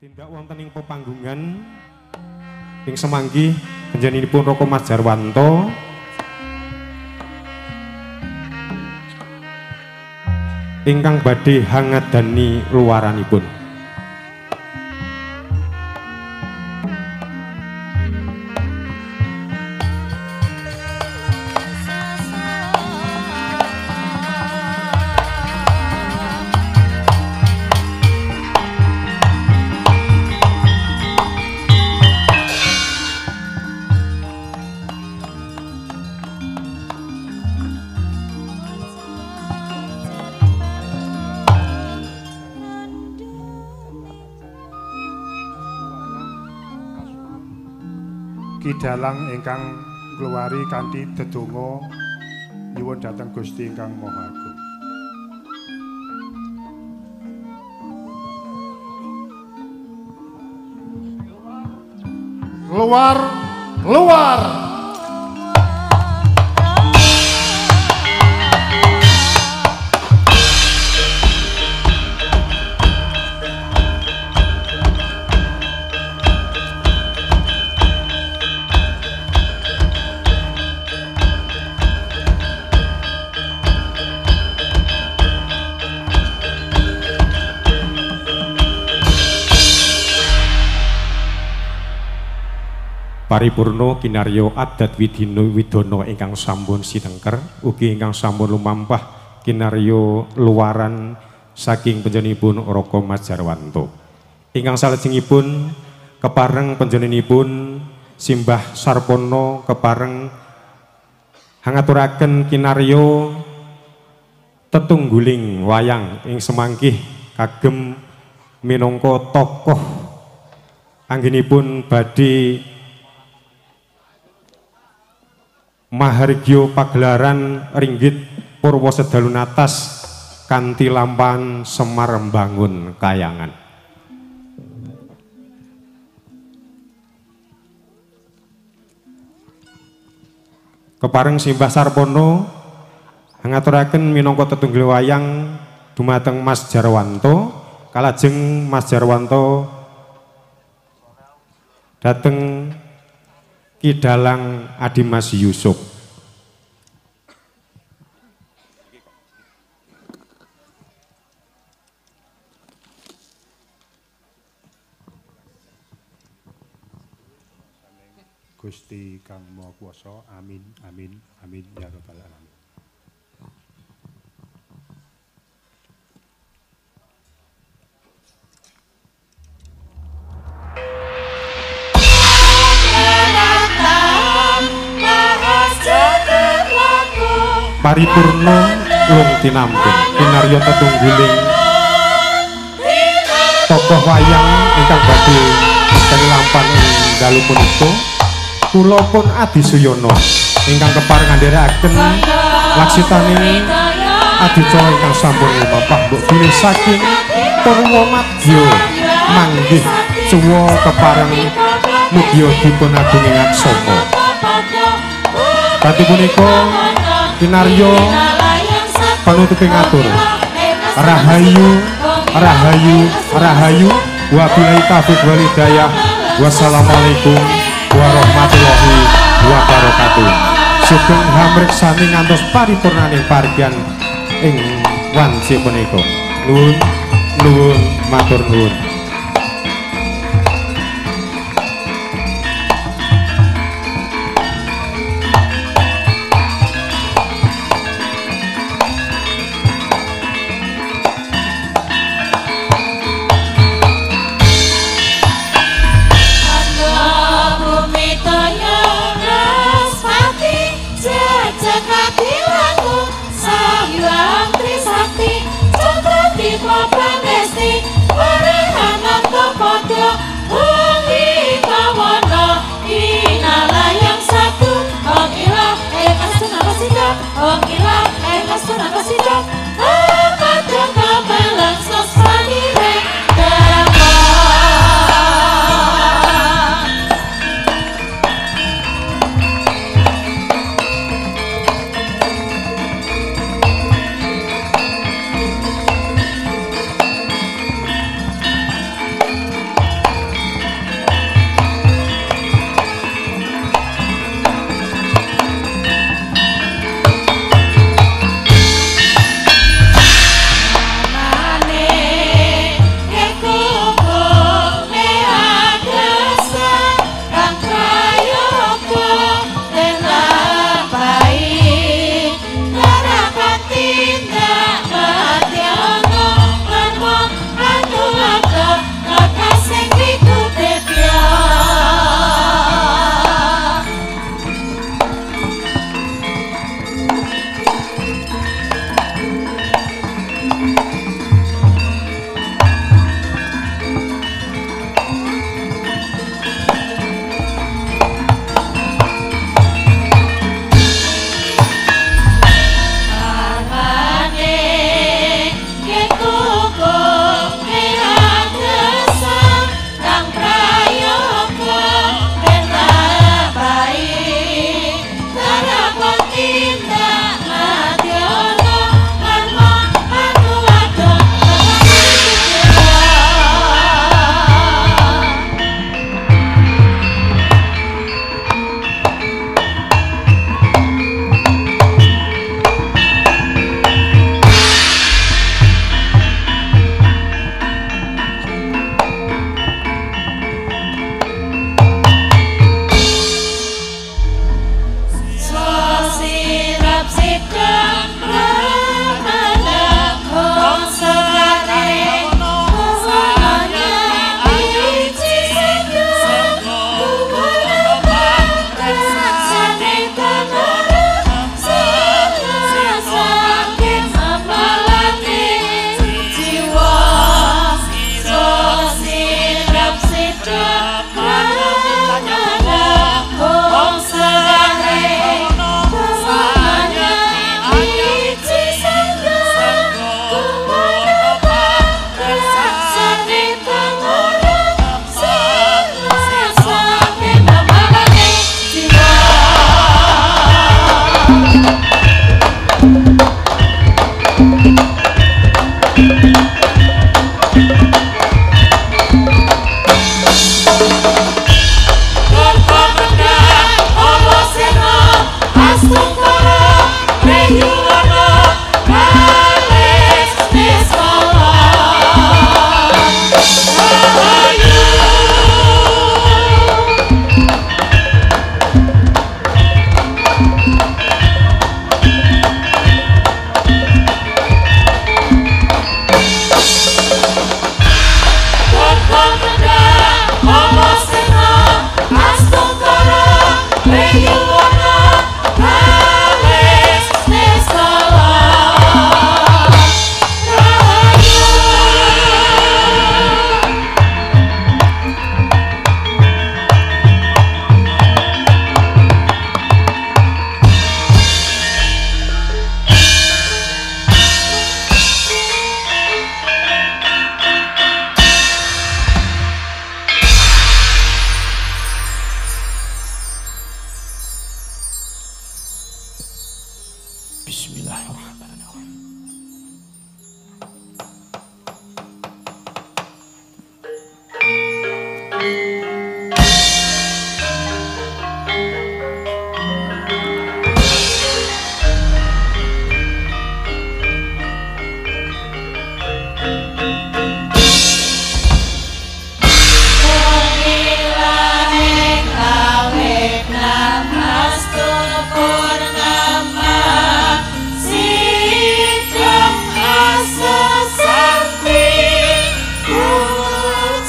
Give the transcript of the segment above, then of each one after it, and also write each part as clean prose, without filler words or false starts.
Tindak wonten ing pepanggungan ing semanggi panjenenganipun Raka Mas Jarwanto ingkang badhe hangadani luaranipun. Dalang ingkang ngluwari kanthi dedonga nyuwun dhateng Gusti ingkang Maha Agung. Luar, luar. Paripurna kinarya adat widina widana ingkang sampun sinengker ugi ingkang sampun lumampah kinarya luaran saking panjenenganipun Raka Mas Jarwanto. Ingkang salajengipun kepareng panjenenganipun Simbah Sarpono kepareng hangaturaken kinarya tetungguling wayang ing semangkih kagem minangka tokoh anggenipun badhe mahargya pagelaran ringgit purwa sedalu natas kanthi lampahan Semar mbangun kayangan. Kepareng Simbah Sarpono ngaturaken minangka tetunggul wayang dumateng Mas Jarwanto, kalajeng Mas Jarwanto dhateng Ki Dalang Adimas Yusuf. Gusti Kang Maha Kuwasa, amin amin amin ya rabbal alamin. Paripurna lung tinampi kinarya tetungguling tokoh wayang ingkang badhe kanilampan ing dalu punika kula pun Adi Suyono ingkang kepareng ngandharaken laksitaning adicara ingkang sampun lumampah mbok bilih saking Purwomadya manggih cuwa kepareng mugia dipun agunging aksama. Kanthi punika kinarya panutuping atur rahayu rahayu rahayu wabillahi taufik wal hidayah. Wassalamualaikum warahmatullahi wabarakatuh. Sugeng hamreksani ngantos paripurnaning parigyan ing wanci punika. Nuwun nuwun matur nuwun. Para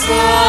Sena.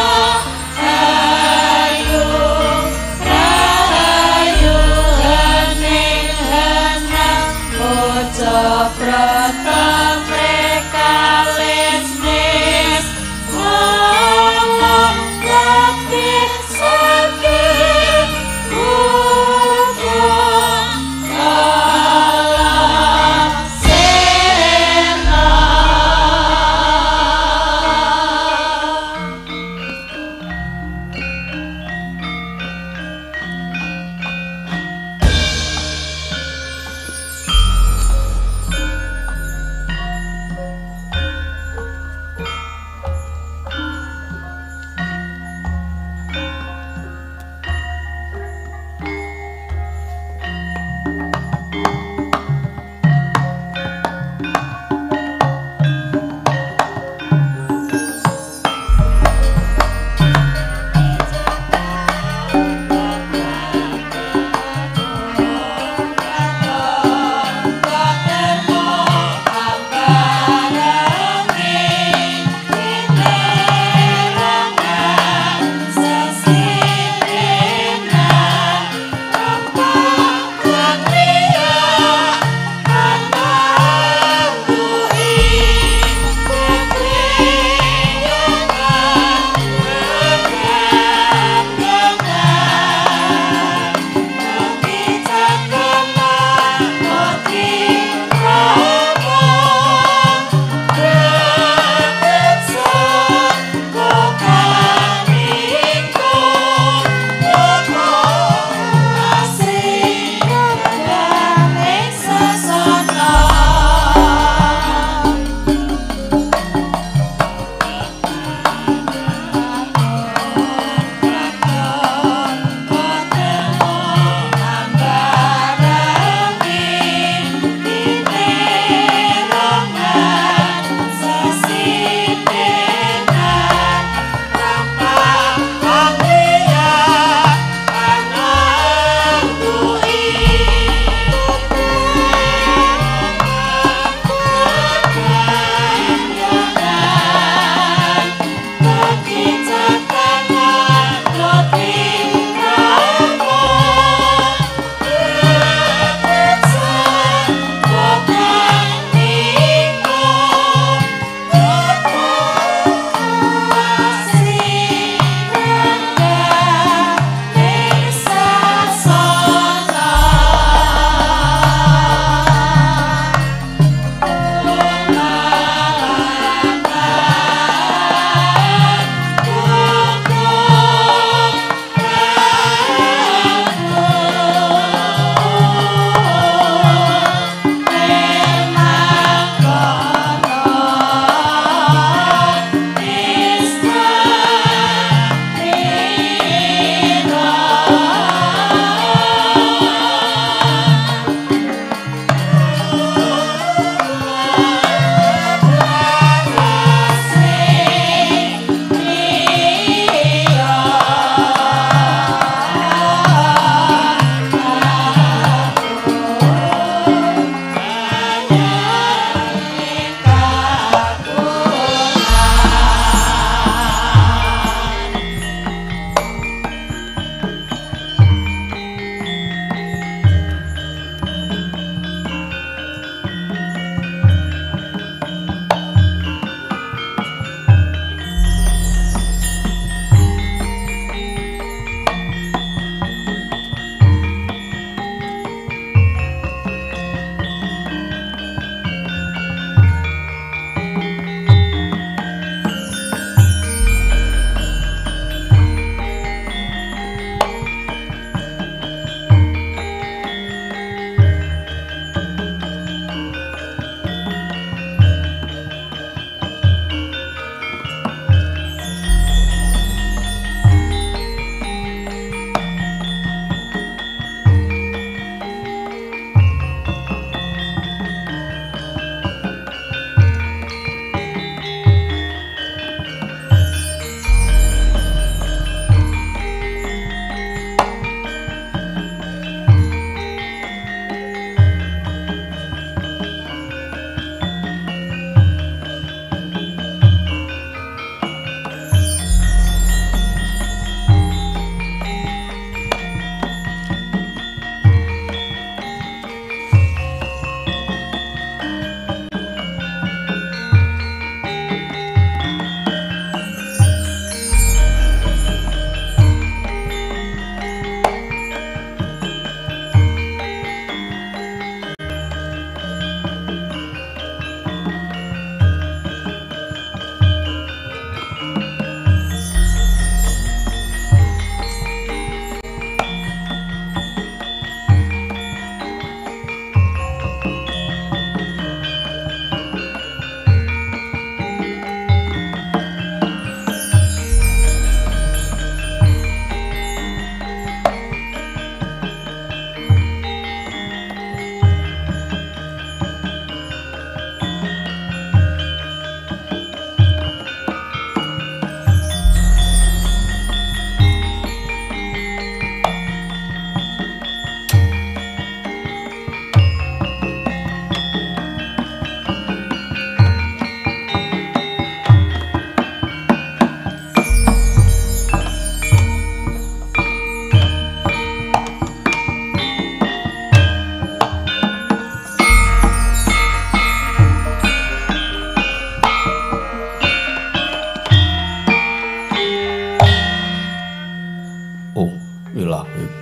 Ong wilahing.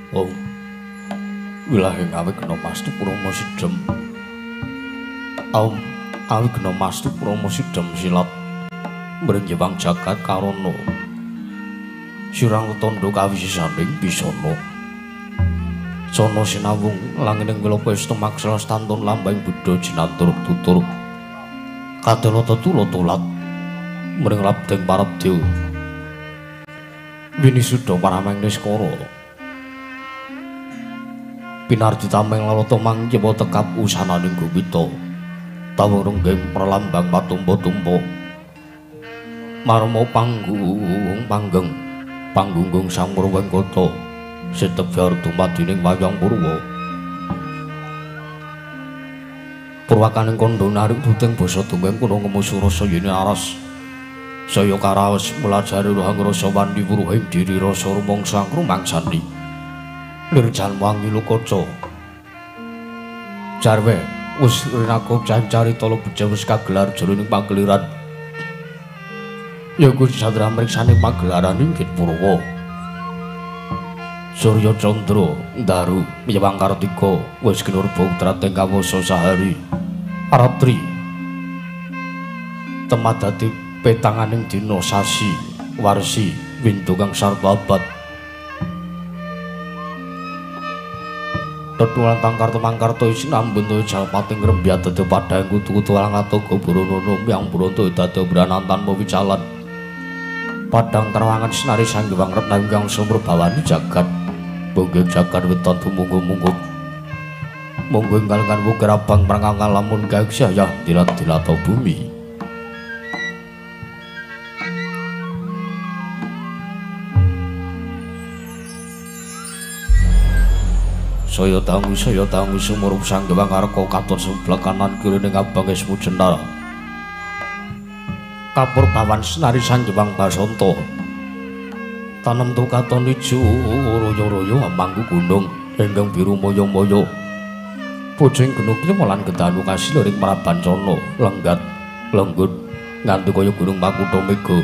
Ong wilahing awigna mastu prama sidhem. Om awigna mastu prama sidhem silat mrinjewang jagat karana. Sirang tandha kawisisaning bisana. Sana sinawung langining wiloka istemaksala stantun lambang buddha jinantur tutur. Kadala tetula tulat mring labdeng parabdya. Winisuda parameng niskara. Pinardi tameng lalata mangjewa tekap usananing gupita. Tawung renggeng pralambang patumpa-tumpa. Marma panggung panggeng panggunggung sang Purwengkata sitebyar dumadining wayang purwa. Purwakaning kandha narik duting basa dongeng kuna ngemu surasa yene aras. Saya karaos mulajari ruhang rasa wandi wuruhing diri rasa rumangsa rumangsani. Lir janwangi lukaca. Jarwe wis rinakup carita beja wis kagelar jroning pageliran. Ya Gusti Chandra mriksani pagelaran inggih Purwa. Surya Chandra Ndaru Yewang Kartika wis kinurba trateng kawasa sahari. Ratri temadati petanganing dina sasi warsi windu kang sarta abad. Tetulan tangkar temangkarta isinambun toya jalpating ngrembya dadi padhang kutu-kutu alang atoga buronono miyang buronto dadi branantan tanpa wicalan. Padhang terwangan sinari sanggewang retna ingkang sumrebawani jagat. Bonggeng jagat weton tumungguh-mungguh. Monggo ingkang wukir abang prangkang lamun kaeksayah dilat-dilata bumi. Saya dangu sumurup sanggewang arka katon sebelah kanan kiri ning abang esmu jenar. Kapur bawan senari sanggewang basanta. Tanem tu katon ijo royo-royo amangku gunung ingkang biru moyo-moyo. Pucing gunung lan gedanu kasiluring Prabancana lenggat lenggut nganti kaya gunung Makutha Mega.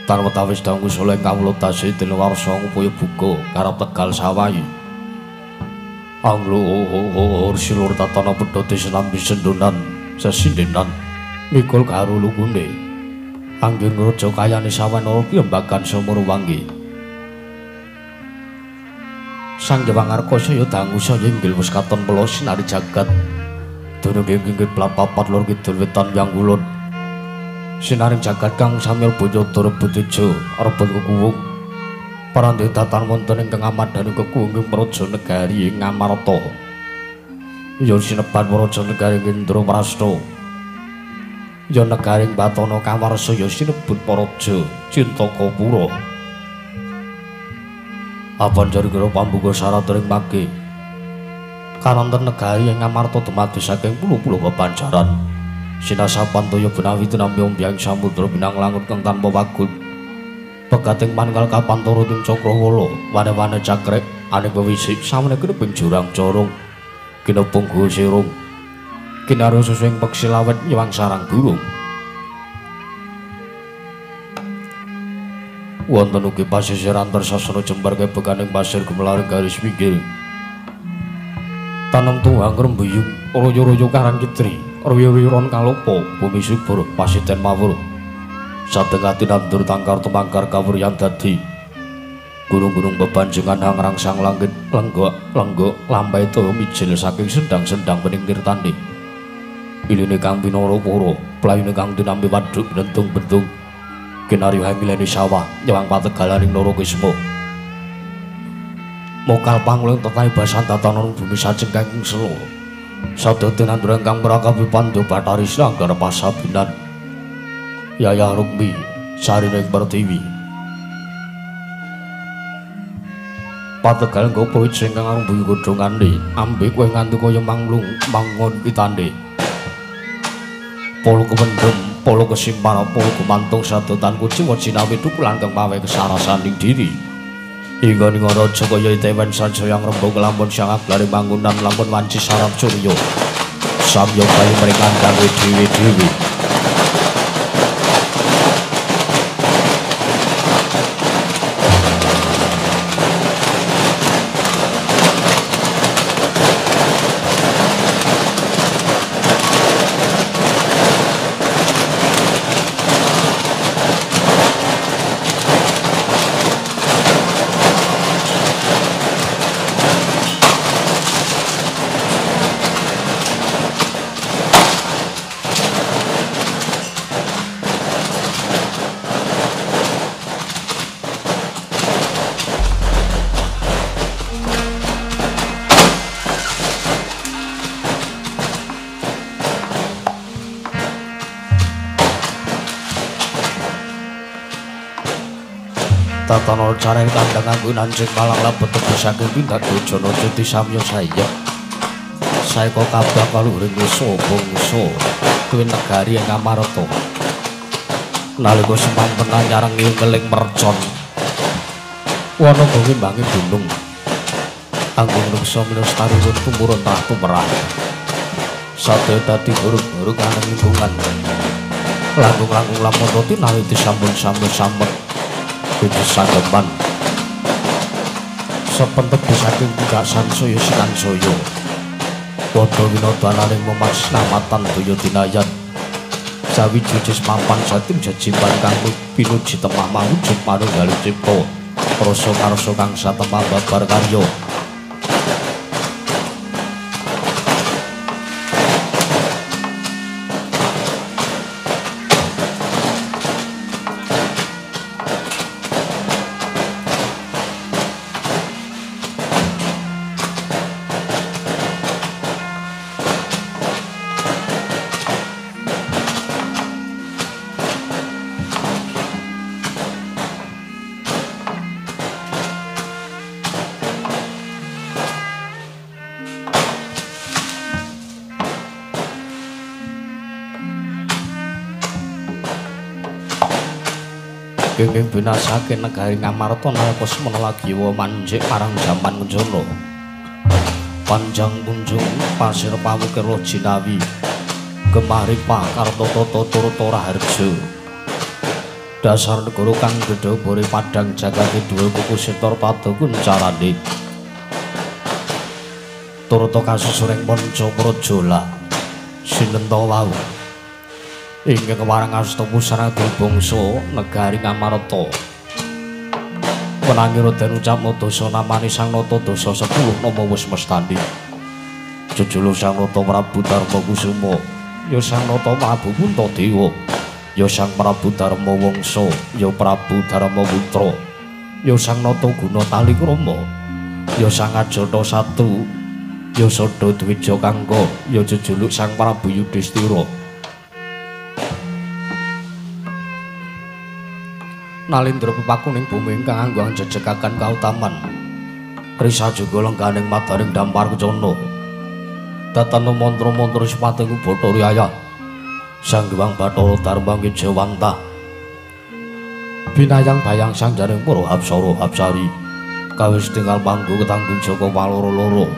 Tan wetawis dangu saleh kawula tasih dene warsa ngupaya buka karep Tegal sawahi. Anglur silur tatana pedhote sinambi sendonan sesindenan mikul karo lungune. Angger ngraja kayane sawanara piyambakan sumur wangi. Sang Hyang Arka saya dangu saya inggil wis katon pela sinari jagat. Durung inggil papat lor kidul wetan yang kulon. Sinaring jagat kang samyal bojo rebut ijo rebut kekuwung. Parandhe datan wonten ingkang amadhani kekuwung ing praja negari ing Ngamarta. Ya sinebat praja negari Indraprasta. Ya negari Batana Kawarsa ya sinebut Praja Cintakapura. Apan jari kira pambuka syarat ring mangke. Karanten negari ing Ngamarta dumadi saking puluh-puluh bebanjaran. Sinasapan toya benawi tinampi ombyang samudra binang langut kang tanpa wagut. Pegating manunggal kapantara ing cakrawala, wane-wane cakrek ane pewisik samene kineping jurang corong. Kinepung sirung. Kinarya susuing peksi lawet nyewang sarang burung. Wonten ugi pasisiran tersasana jembar kebekaning pasir gumelaring garis pinggir. Tanem tuwang rembuyung royo-royo karang kitri, royo-royon kalopo bumi subur pasiten mawur. Satengah tinandur tangkar tumangkar kawuryan dadi. Gunung-gunung bebanjengan hangrangsang langit lenggok-lenggok lampai toya mijil saking sendang-sendang bening tirtane. Iline kang pinara para, playune kang tinampi waduk bentung-bentung. Kinaryo hangileni sawah nyewang pategalaning Narakisma. Mokal pangling tetahe basan tatanan bumi sajeng kang sela. Sabda tinanduran kang prakawi Pandha Bathari Sanggar pasabinan. Yayah Rukmi Sarining Pertiwi. Pategal nggopo ijing kang arumbuyu godhongane, ambe kowe nganti kaya manglung mangon pitane. Polo kependhem, polo kesimpar, polo gumantung sadotan kuciwa jinawi dukulan kang pawe kesarasaning diri. Hingga ning raja kaya itewen sansaya ngrembug lamun siang aglare mangunan lamun wanci sarap surya. Samya bayi mring kandhange dhewe-dhewe. Tatana carane kandhang anggo nancing malang lebet saking tindak dojana cuti samya saya. Saeka kabeh kaluhuring wisa bangsa kuwi negari ing Amarta. Nalika semanten nyarengi ngeling mercon. Wana ngimbangi gunung. Anggung reksa minestari tumurun trah tumerah. Sadaya dadi huruf-huruf aneng lingkungan. Langkung-langkung lamun roti nawiti sampun-sampun samet. Biji sageman. Sepentek saking tindak sansaya sinansaya. Padha winodananing memas namatan daya dinayan. Sawiji mapan satim jejiban kang pinuji temah mawujud manunggaling cipta. Rasa karsa kang satemah babar karya. Kenging binasake negari Ngamarta nalika semana lagi manjik marang jaman Kunjana. Panjang kunjung pasir pawukir jinawi. Gemah ripah karta tata turta raharja. Dasar negara kang dedhobore padhang jagate dhuwur kuku sitor padha kuncarane. Turta kasusuring manca praja sinenta wau. Ingkang kewarang asta pusara bangsa negari Ngamarta. Wenangi Raden ucap dasa namani Sang Nata dasa 10 nama wis mestani. Jejuluk Sang Nata Prabu Darma Kusuma, ya Sang Nata Prabu Puntadewa, ya Sang Prabu Darma Wangsa, ya Prabu Darma Putra, ya Sang Nata Guna Talikrama, ya Sang Ajata Satu, ya Sada Dwija Kangka, ya jejuluk Sang Prabu Yudhistira. Nalindra pepakuning bumi ingkang anggo anjejekaken kautaman. Risa juga lengganing madaring dampar kencana. Datana mantra-mantra sipating Bathara Ayah. Sang Hyang Bathara Dharma Ngejawantah. Binayang bayang sang jaring para apsara apsari. Kawis tinggal panggo ketanggung jaka waloro-loro.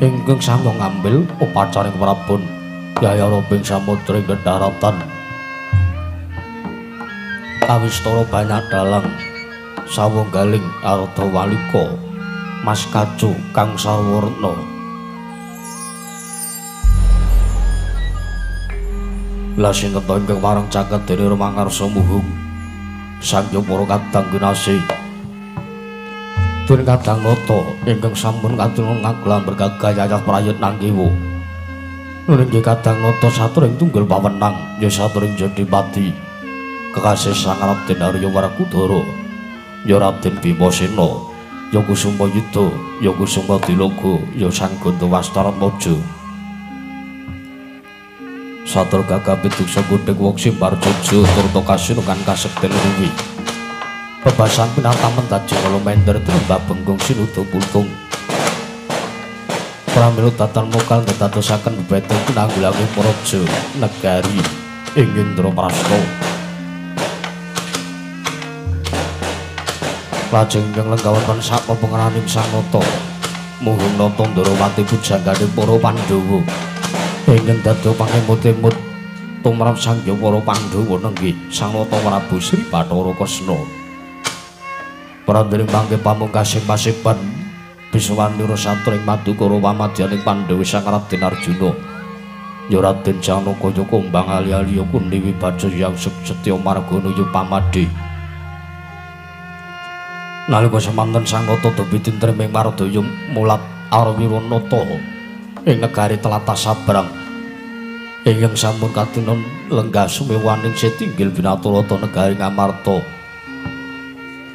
Ingkang samya ngambil upacaring prabon Yayara ping samudra ing dharatan. Kawistara banyak dalang sawunggaling arda walika mas kacu kang sawarna. Lah sinten ingkang wareng caket dene rumangarsa muhung Sang Hyang para kadang kinasih. Dene kadang nata ingkang sampun katulung ngaglam bergagah yayah prayut nangkiwa. Nggih kadang nata saturing tunggul pawenang ya saturing jodipati. Kekasih Sang Raden Arya Werkudara, ya Raden Bimasena, ya Kusuma Yuda, ya Kusuma Diloga, ya Sang Gandawastara-Maja. Satur gagah piduksa godheg wong simbar jojo turta kasinukan kasekten ruwi. Bebasan pinatamen dadi kala mender tumba bengkung sinuda puntung. Pramila datan mokal ndadosaken bebeten pinanggulangi praja negari ing Indraprasta. Lajeng ingkang lenggah wonten sapepengeraning Sang Nata, muhung nata Ndrawati pujanggane para Pandhawa. Ingkang dados pangemut-emut tumrap Sang Hyang para Pandhawa nenggih Sang Nata Prabu Sri Bathara Kresna. Pramila mangke pamungkasing paseban biswanira satring madukara pamadyaning Pandhawa Sang Raden Arjuna. Ya Raden Janaka ya kumbang ali-ali ya Kunti Wibaca yang setya margana ya pamadhe. Nalika semanten Sang Nata dewi tintreming mardaya mulat Arwiranata ing negari tlatah Sabrang. Ingkang sampun katinon lenggah sumewaning setinggil binaturata negari Ngamarta.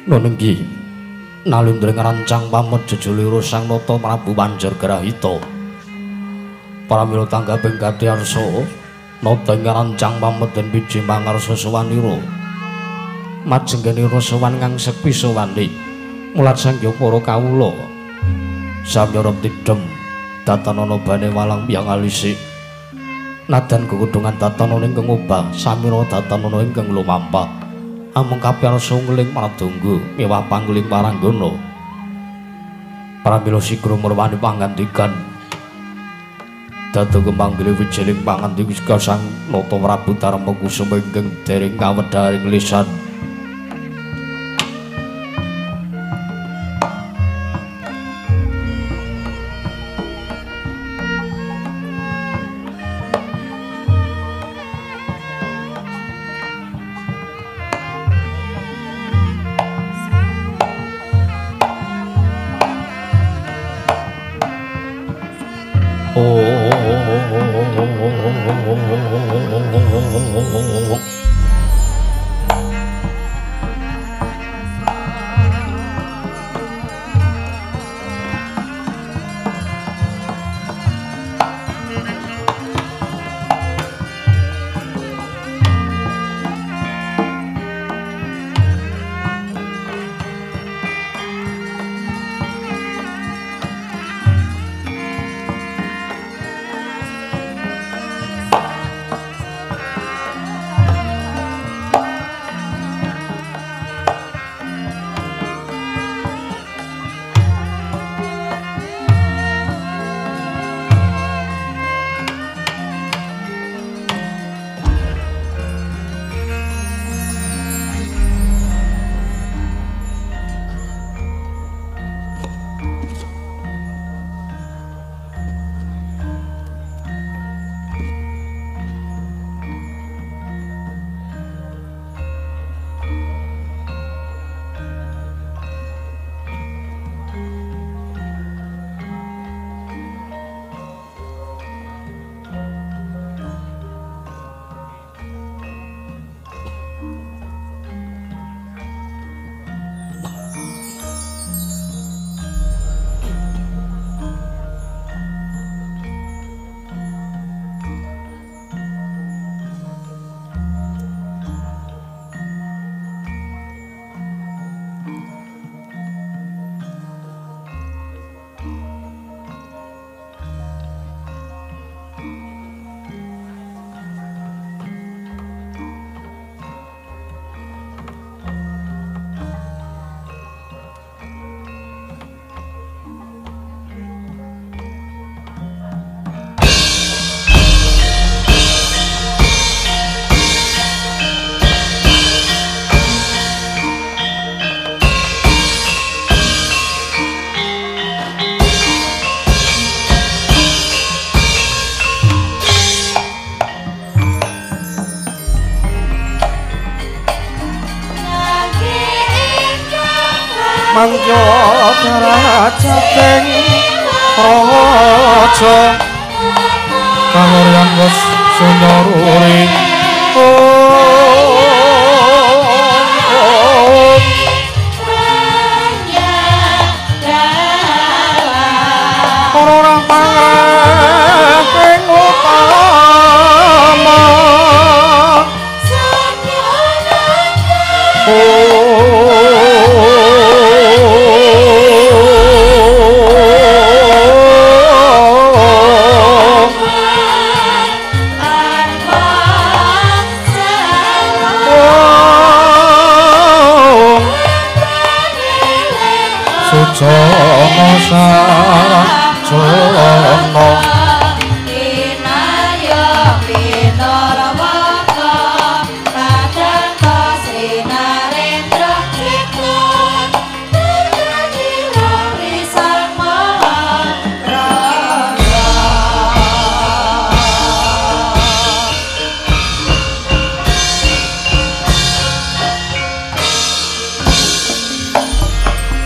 Nunenggi nalindra ngrancang pamot jejulira Sang Nata Prabu Banjargrahita. Pramila tanggaping gati arsa nata ing ngrancang pamot den biji mangarsa sawanira. Majenggenira sowan ngangsek wisawani mulat sangya para kawula. Samyara tidhem datanana bane walang piyang alisi. Nadan gegodhongan datanana ingkang obah, samira datanana ingkang lumampah. Amung kapiyarsa ngeling pradangga miwah pangling paranggana. Pramila sigra murwani pangandikan. Dados manggil wijiling pangandika Sang Nata Prabu Darma Kusuma ingkang dereng kawedharing lisan. Mangya darajating raja kangoryan wis sunya ruri. Para orang pangreng utama Sujana sarjana Inaya pinarawaka kadangka Sri Narendra Cipta terjadi Sang Maha Raja.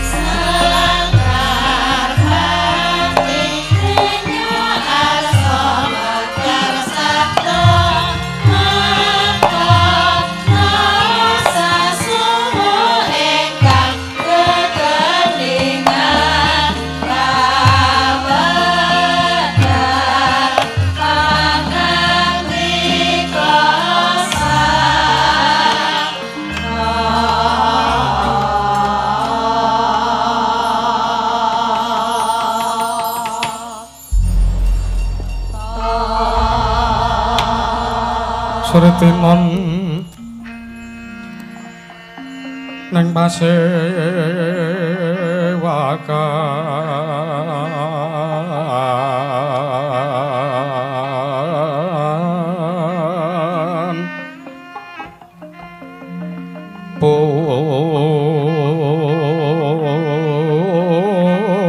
Selangkar hati. Titinon nang pasewakan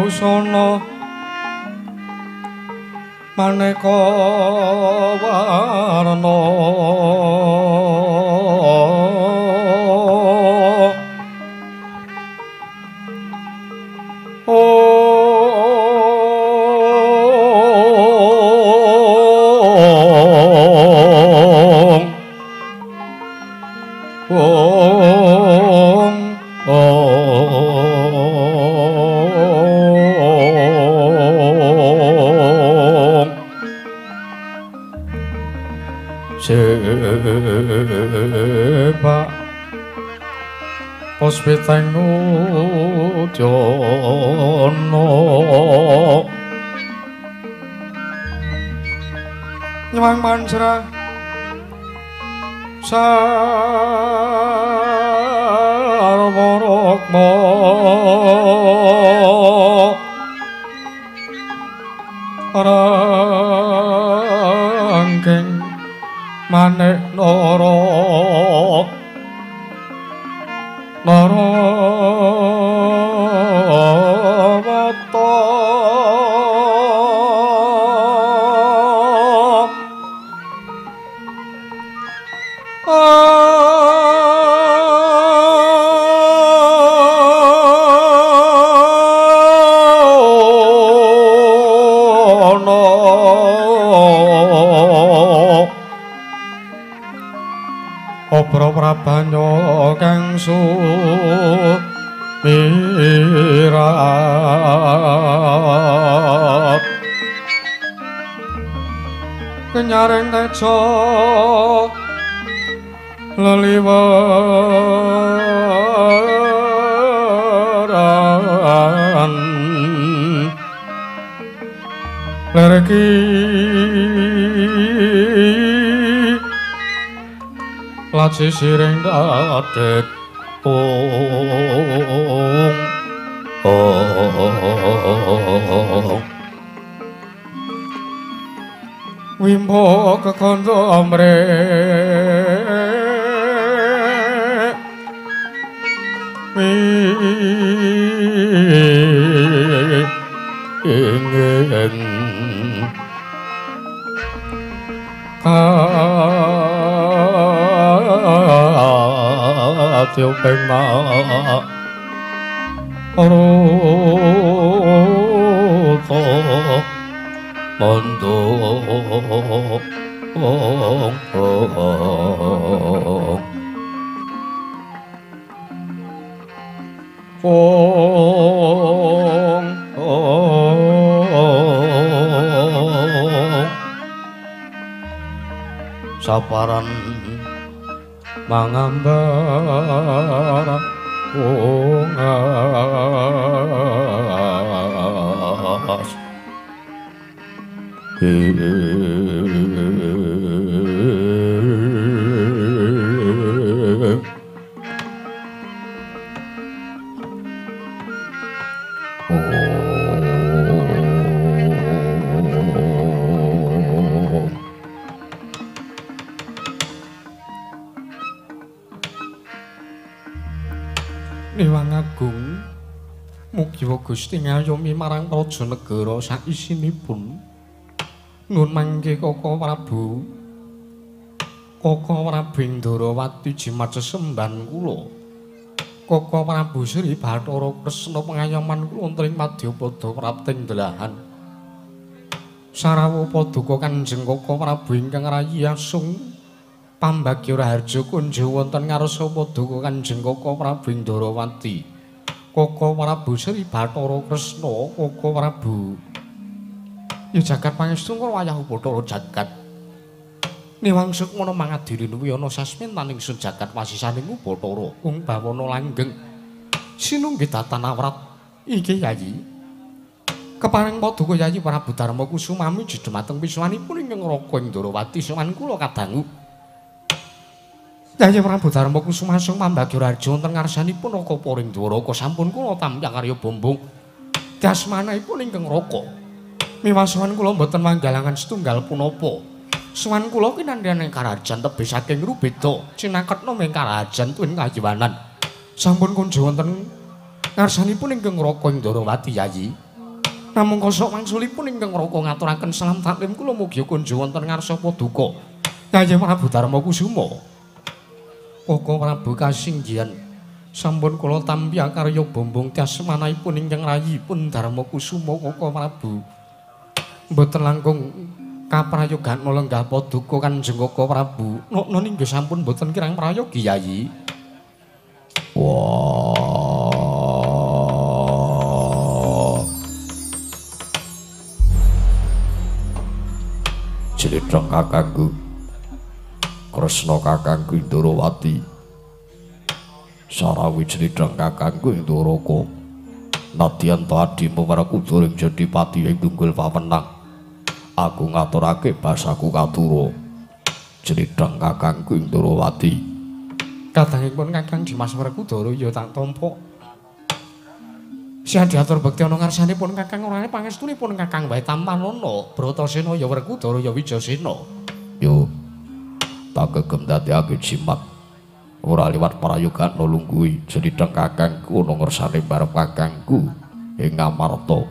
busana maneka warna Sebab Puspiteng Udana Nyewang manjra Sarwa rukma Rangking manik nara narawata Obro prabanya kang sumirat kenyaring teja leliweran lerki laci siring dadek ong ong wimbo kekandha amre ing Atyo ping ma ruta mandung ong saparan mangambar ungas Dewang Agung mugi Gusti ngayomi marang praja negara saisinipun. Nun mangke Koko Prabu. Koko Prabu Indrawati jimat sesembahan kula. Koko Prabu Sri Bathara Kresna pengayoman kula wonten ing madyapada prapting delahan. Sarawuh paduka Kanjeng Koko Prabu ingkang rayi asung pambagya raharja kunjo wonten ngarsa paduka Kanjeng Koko Prabu Indrawati. Koko Prabu Sri Bathara Kresna, Koko Prabu. Ya jagat pangestu kula wayah Bathara jagat. Niwang sukmana mangadiri wiyana sasmintaning sun jagat wasisaning Bathara ung bawana langgeng. Sinunggi datan awrat iki Yayi. Kepareng paduka Yayi Prabu Darma Kusuma miji dumateng wiswanipun ingkang Raka Indrawati sowan kula kadangu. Yayi Prabu Darma Kusuma sung pambagya raja wonten ngarsanipun Raka Poring Dwaraka sampun kula tampi karya bombong. Dasmanipun ingkang Raka. Miwasowan kula mboten manggalangan setunggal punapa. Sowan kula kinandhan ing karajan tebih saking Rubeda cinaketna ing karajan tuwin kayiwanan. Sampun kunjo wonten ngarsanipun ingkang Raka ing Dwarawati Yayi. Namung kosok wangsulipun ingkang Raka ngaturaken salam taklim kula mugi kunjo wonten ngarsa paduka. Yayi Prabu Darma Kusuma. Koko Prabu kasinggihan sampun kula tampi karya bombong tyasmanipun ingkang rayipun Darma Kusuma Koko Prabu. Mboten langkung kaprayogana lenggah paduka Kanjeng Koko Prabu. Nokno ninggo sampun mboten kirang prayogi Yayi. Wah. Jletheng kakangku Kresna kakangku Ndorowati sarawi jletheng kakangku Ndoraka nadyan ta adimu Werkudara ing jadi pati ing tunggul pawenang aku ngaturake basaku katura jletheng kakangku Ndorowati. Kadangipun Kakang Dimas Werkudara ya tak tampa. Siang diatur bekti ana ngarsanipun Kakang orane pangestunipun Kakang wae tampanana Bratasena ya Werkudara ya Wijasena. Yo tak kegem dadekake jimat ora liwat prayogana lungguhi jletheng kakangku ana ngersane barep kakangku ing Ngamarta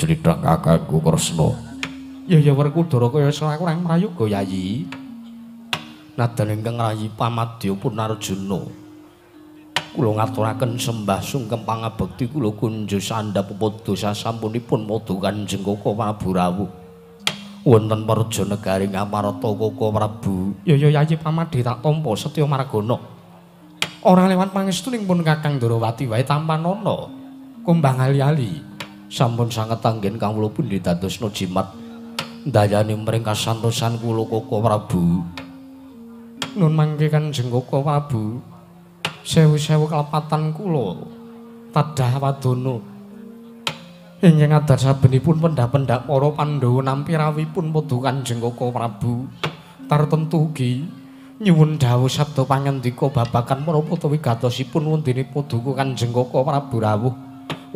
jletheng kakangku Kresna. Ya ya Werkudara kaya kurang prayoga Yayi. Nadan ingkang rayi pamadya pun Arjuna kula ngaturaken sembah sungkem pangabekti kula kunjo sandhap padha sasampunipun padha Kanjeng Koko Prabu rawuh wonten praja negari Ngamarta Koko Prabu. Ya ya Yayi pamadya tak tampa setya margana ora lewat pangestuning pun Kakang Ndorowati wae tampanana kumbang ali-ali sampun sanget anggen kawula pundi dadosna jimat ndayani mring kasantosan kula Koko Prabu. Nun mangke Kanjeng Koko Prabu sewu-sewu kalepatan kula tadah wadana ingkang adar sabenipun pendhap-pendhap para Pandhawa nampi rawuhipun padha Kanjeng Koko Prabu tartemtu ugi nyuwun dawuh sabda pangandika babagan menapa wigatosipun wondene paduka Kanjeng Koko Prabu rawuh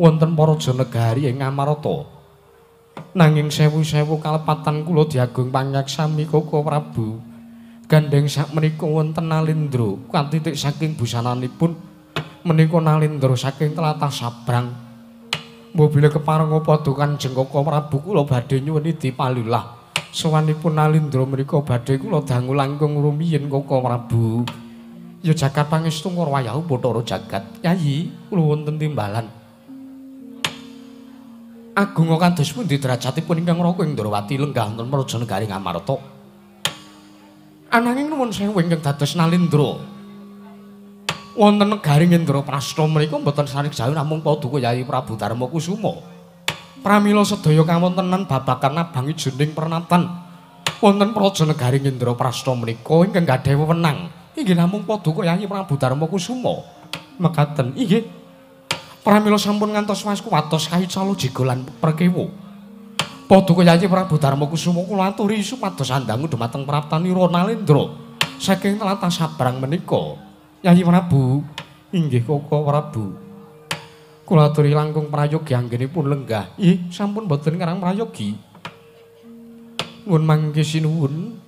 wonten praja negari ing Ngamarta. Nanging sewu-sewu kalepatan kula diagung pangaksami Koko Prabu. Gandheng sakmenika wonten Nalindra katitik saking busananipun menika Nalindra saking tlatah Sabrang. Mobile keparenga padha Kanjeng Koko Prabu kula badhe nyuwun dipalilah. Sowanipun Nalindra menika badhe kula dangu langkung rumiyin Koko Prabu. Ya jagat pangestu ngurwayahu Bathara jagat. Yayi, kula wonten timbalan. Agung kados pundi derajatipun ingkang Raka ing Ndrawati lenggah wonten praja negari Ngamarta. Ananging nuwun sewu ingkang dados Nalindra. Wonten negari Indraprasta menika mboten sarik jauh namung paduka Yayi Prabu Darma Kusuma. Pramila sedaya kawontenan babagan abang ijoning pernatan wonten praja negari Indraprasta menika ingkang gadhahi wewenang inggih namung paduka Yayi Prabu Darma Kusuma. Mekaten inggih. Pramila sampun ngantos waskuwatos kaicala jiga lan prekewa. Paduka Yayi Prabu Darma Kusuma kula aturi supados andangu dhumateng praptanira Nalindra saking tlatah Sabrang menika. Yayi Prabu, inggih Koko Prabu. Kula aturi langkung prayogi anggenipun lenggah. Ih, sampun boten ngarang prayogi. Nuwun mangke sinuwun.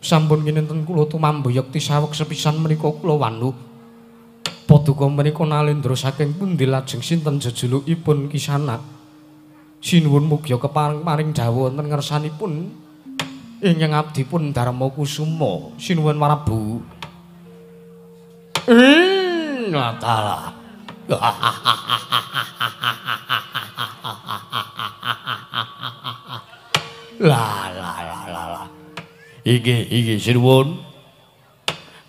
Sampun kinten kula tumambu yekti saweg sepisan menika kula wanu. Paduka menika Nalindra saking pundi lajeng sinten jejulukipun Kisana. Sinuwun mugi kepareng paring dawuh wonten ngersanipun ingkang abdipun Darma Kusuma. Sinuwun Prabu. Natalah. La la la la la. Inggih inggih sinuwun.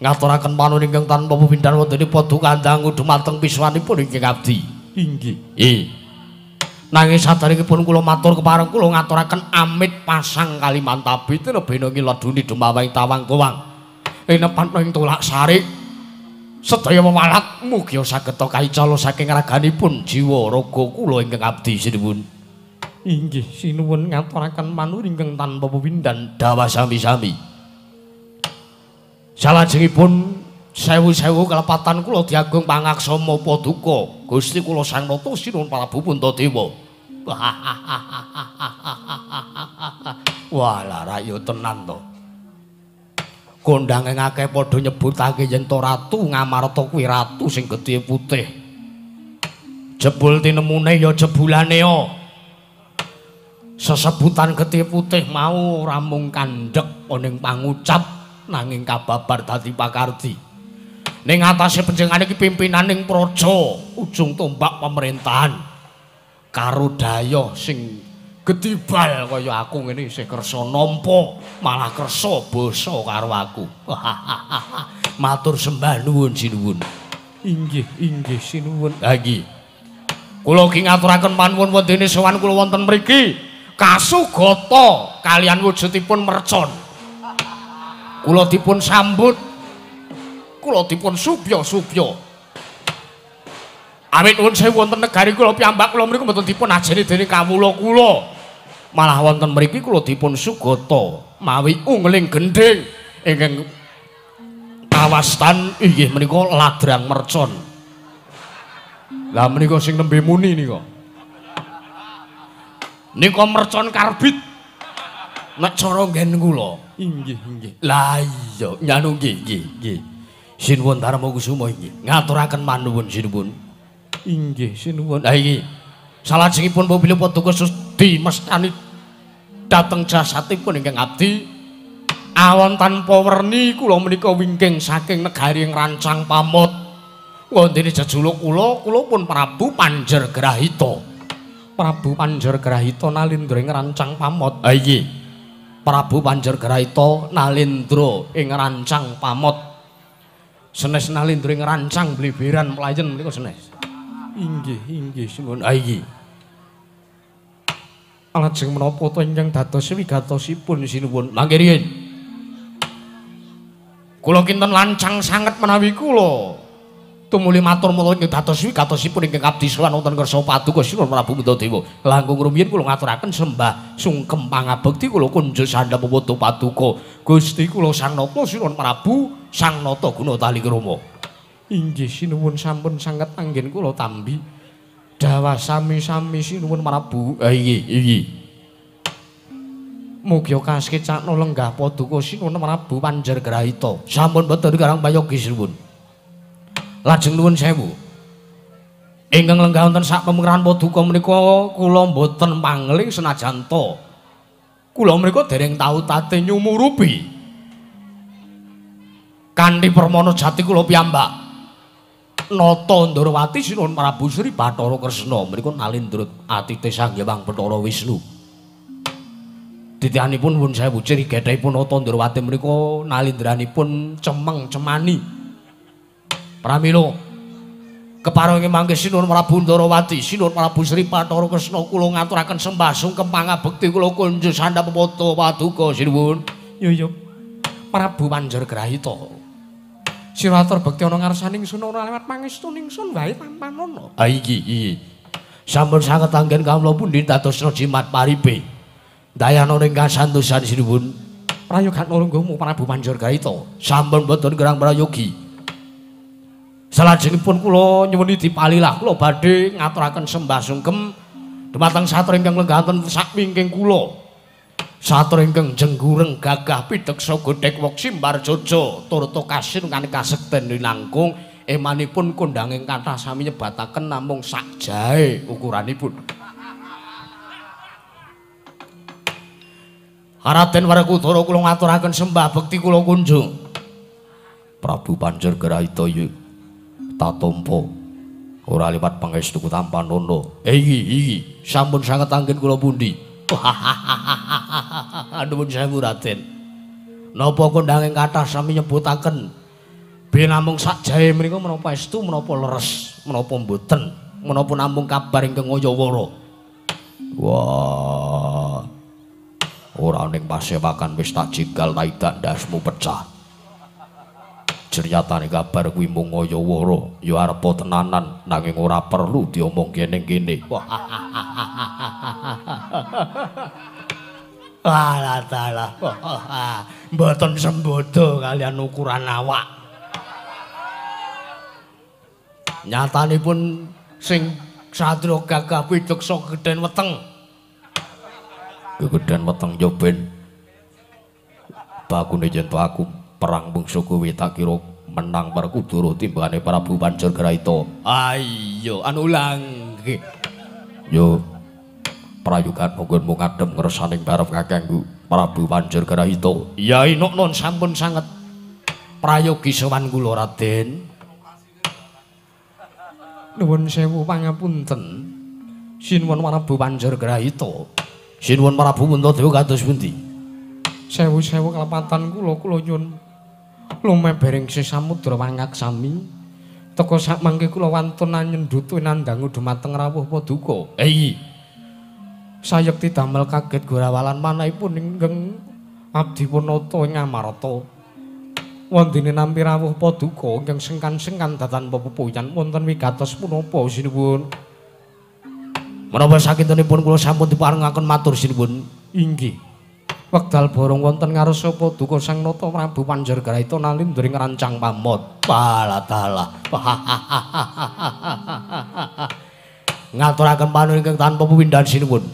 Ngaturaken panuwun ingkang tanpa pepindhan wonten paduka dangu dumateng piswanipun ingkang abdi. Inggih. Nggih. Nanging saderengipun kula matur kepareng kula ngaturaken amit pasang Kalimantabi tinebena ngiladuni dumawang tawang tuwang. Ing nepatna ing tulak sarik sedaya wewalat mugi saged kaicala saking raganipun jiwa raga kula ingkang abdi sinuwun. Inggih sinuwun ngaturaken panuwun ingkang tanpa pepindhan dawa sami-sami. Salajengipun sewu-sewu kelepatan kula diagung pangaksama paduka Gusti kula Sang Nata Sinuwun Prabu Puntadewa. Wah, lara ya tenan to. Kondange akeh padha nyebutake yen to Ratu Ngamarta kuwi ratu sing getih putih. Jebul tinemune ya jebulane ya. Sesebutan getih putih mau ora mung kandhek ning pangucap nanging kababar dadi pakardi. Ning atase panjenengane iki pimpinaning praja, ujung tombak pemerintahan. Karo dayoh sing gedibal kaya aku ngene isih kersa nampa, malah kersa basa karo aku. Matur sembah nuwun sinuwun. Inggih, inggih sinuwun. Ha iki. Kula ki ngaturaken panuwun wondene sowan kula wonten mriki. Kasugata kalian wujudipun mercon. Kula dipun sambut, kula dipun subya-subya. Awit nuwun sewu wonten negari kula piyambak kula mriku mboten dipun ajeni dening kawula kula. Malah wonten mriki kula dipun sugata mawi ungling gendhing ingkang kawastan inggih menika ladrang mercon. Lah menika sing nembe muni nika. Nika mercon karbit. Nek cara nggen kula. Inggih, inggih. Lah iya, nyanu nggih, nggih, nggih. Sinuwun Darma Kusuma inggih. Ngaturaken manuwun sinuwun. Inggih, sinuwun. Ha iki. Salajengipun apabila paduka sudi mestani dhateng jasatipun ingkang abdi awon tanpa werni kula menika wingking saking negari Rancang Pamot. Wondene jejuluk kula, kula pun Prabu Panjer Grahita. Prabu Panjer Grahita nalindra ing Rancang Pamot. Ha iki. Prabu Panjer Grahita nalindra ing Rancang Pamot. Senes nalindra ing Rancang Bleberan Mlayen menika senes. Inggih, inggih sinuwun. Ha iki. Lajeng menapa to ingkang dados wigatosipun sinuwun? Mangke riyin. Kula kinten lancang sanget menawi kula tumuli matur mula ingkang dados wigatosipun ingkang abdi sowan wonten ngarsa paduka Sinuwun Prabu Puntadewa. Langkung rumiyin kula ngaturaken sembah sungkem pangabekti kula kunjuk sandhap padha paduka Gusti kula Sang Nata Sinuwun Prabu Sang Nata Guna Talikrama. Inggih sinuwun sampun sanget anggen kula tambi dawa sami-sami sinuwun Prabu. Ha iki iki. Mugi kasekcakna lenggah paduka Sinuwun Prabu Panjer Grahita. Sampun boten karang payogi sinuwun. Lajeng nuwun sewu. Ingkang lenggah wonten sak pemekaran paduka menika kula mboten pangling senajan to kula menika dereng tau tate nyumurupi. Kanthi permana jati kula piyambak Nata Ndorowati Sinuwun Prabu Sri Bathara Kresna menika nalindra atite Sang Hyang Bathara Wisnu. Titihanipun nuwun sewu ciri gethehipun Nata Ndorowati menika nalindranipun cemeng cemani. Pramila keparengi mangke Sinuwun Prabu Ndorowati Sinuwun Prabu Sri Bathara Kresna kula ngaturaken sembah sungkem pangabekti kula kunjuk sandhap padha paduka sinuwun. Yo yo Prabu Panjer Grahita. Sira atur bekti ana ngarsaning sun ora lewat pangestu ningsun wae tampanana. Ha iki iki. Sampun sanget anggen kawula pundi dadosna jimat paripe. Dayana ing kasantosan sinuwun. Prayoga lungguhmu Prabu Panjer Grahita. Sampun boten gerang prayogi. Salajengipun kula nyuwuni dipalilah kula badhe ngaturaken sembah sungkem dumateng satra ingkang lenggah wonten sakwingking kula. Satra ingkang jenggureng gagah pideksa godhek weksi mbarjojo turta kasin kanthi kasekten linangkung emanipun kondhanging kathah sami nyebataken namung sak jae ukuranipun. Raden Werkudara kula ngaturaken sembah bekti kula kunjung. Prabu Panjer Grahita yu tatampa ora liwat pangestu tampanana. Iki iki sampun sanget anggen kula pundi. Nuwun sewu Raden. Napa kondhanging kathah sami nyebutaken ben namung sak jae menika menapa estu menapa leres menapa mboten menapa namung kabar ingkang ngayawara. Wah. Ora ning pasewakan wis tak jegal taidak ndasmu pecah. Jeryatane kabar kuwi mung ngayawara ya arepa tenanan nanging ora perlu diomongke ning kene. Alah dalah. Mboten sembodo kalian ukuran awak. Nyatanipun sing satriya gagah pideksa gedhen weteng. Gegedhen weteng yo ben. Bakune yen to aku perang mungsuh kowe tak kira menang Werkudara timbangane Prabu Banjargrahita. Ayo anu langgih. Yo prayogan monggo ngadhem ngersaning barep kakangku Prabu Banjargrahita. Ya inuk nun sampun sanget prayogi sowan kula Raden. Nuwun sewu pangapunten. Sinuwun Prabu Banjargrahita. Sinuwun Prabu Puntadewa kados pundi? Sewu-sewu kelepatan kula, kula nyuwun lumebering samudra wangaksami. Teka sak mangke kula wantun anyendhutu nandhangu dumateng rawuh paduka. Iya. Sayekti damel kaget gorawalan manahipun ingkang abdi punata ing Amarta. Wondene nampi rawuh paduka ingkang sengkan-sengkan datan pepupuyan wonten wigatos punapa sinuwun. Menapa sakintenipun kula sampun diparengaken matur sinuwun. Inggih. Wekdal borong wonten ngarsa paduka Sang Nata Prabu Banjargrahita nalindring rancang pamot. Walah dalah. Ngaturaken panuwun ingkang tanpa pepindhan sinuwun.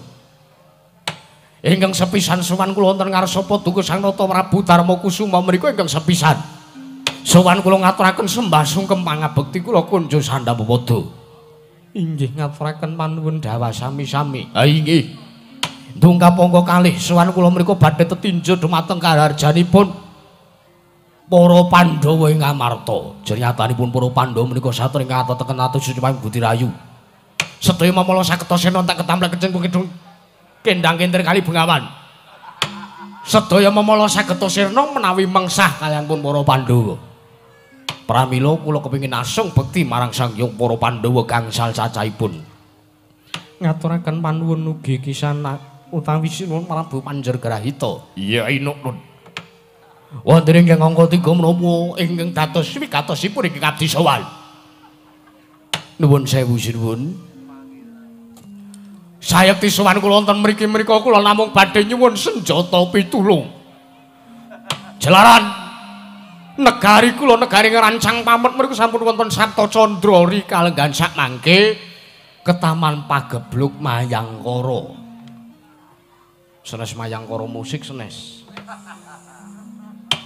Ingkang sepisan sowan kula wonten ngarsa paduka Sang Nata Prabu Darma Kusuma menika ingkang sepisan. Sowan kula ngaturaken sembah sungkem pangabekti kula kunjo sandhapada. Inggih ngaturaken panuwun dawah sami-sami. Ha inggih. Dongkap angka kalih sowan kula mriku badhe tetinju dumateng kaharjanipun para Pandhawa ing Amarta. Jernyatanipun para Pandhawa menika satring kateteken atus suci Budi Rayu. Sedaya mamala saketa sena tak ketamplek keceng kidung kendang kentir kali Bengawan. Sedaya mamala sageta sirna menawi mengsah kaliyan pun para Pandhawa. Pramila kula kepengin asung bekti marang Sang Hyang para Pandhawa gangsal cacahipun. Ngaturaken panuwun ugi kisana utawi sinuwun Prabu Banjargrahita. Iya inuk nun. Wonten ingkang angka 3 menapa ingkang dados wigatosipun ingkang abdi sowan. Nuwun sewu sinuwun. Sayekti sowan kula wonten mriki mriku kula namung badhe nyuwun senjata pitulung. Jalaran negari kula negari ngrancang pamot mriku sampun wonten Sapta Candra rikalenggan sakmangke ketaman pagebluk Mayangkara. Senes Mayangkara musik senes.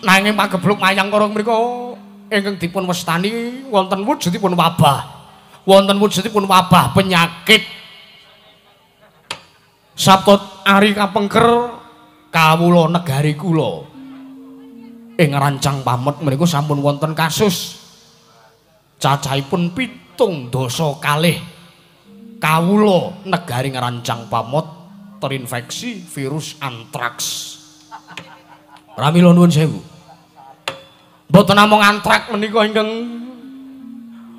Nanging pagebluk Mayangkara mriku ingkang dipun wastani wonten wujudipun wabah. Wonten wujudipun wabah penyakit. Sapta ari kapengker kawula negari kula. Ing rancang pamot mriku sampun wonten kasus cacahipun 72 kawula negari ngrancang pamot terinfeksi virus antraks. Pramila nuwun sewu. Mboten namung antraks menika ingkang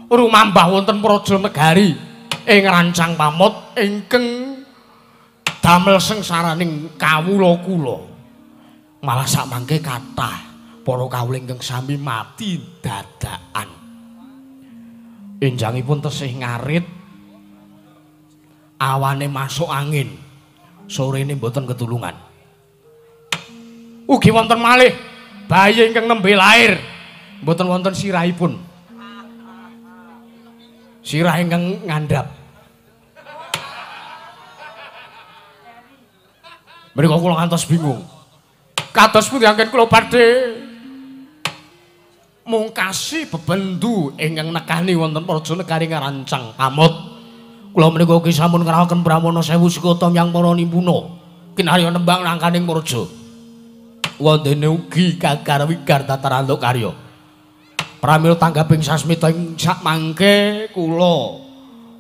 rumambah wonten praja negari ing rancang pamot ingkang damel sengsaraning kawula kula. Malah sakmangke kathah para kawula ingkang sami mati dadakan. Enjangipun tesih ngarit, awane masuk angin, sorene mboten ketulungan. Ugi wonten malih bayi ingkang nembe lair mboten wonten sirahipun. Sirah ingkang ngandhap. Mriku kula ngantos bingung. Kados pundi anggen kula badhe mungkasi bebendu ingkang nekani wonten praja negari ngarancang pamot. Kula menika ugi sampun ngraoken Brahmana sewu sekata yang para nimpuna kinarya nembang nangkaning praja. Wondene ugi gagar wigar tatarantuk karya. Pramila tanggaping sasmita ing sakmangke kula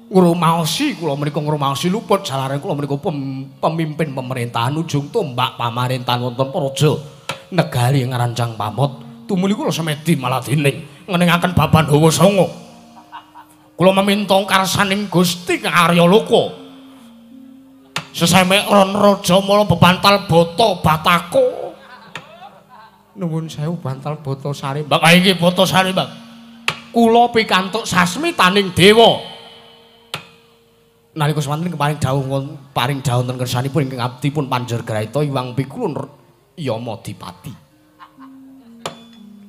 ngrumaosi, kula menika ngrumaosi luput jalaran kula menika pemimpin pemerintahan ujung tombak pamarintahan wonten praja negari ngarancang pamot. Tumuli kula semedi maladining ngeningaken baban hawa sanga. Kula meminta karsaning Gusti Kang Arya Loka. Sesemek ron raja mala bebantal bata batako. Nuwun sewu bantal bata sari. Mbak iki bata sari, Mbak. Kula pikantuk sasmitaning dewa. Nalika semanten keparing dawuh paring dawuh wonten kersanipun ingkang abdi pun Panjer Graita Iwang Pikulun Yamadipati.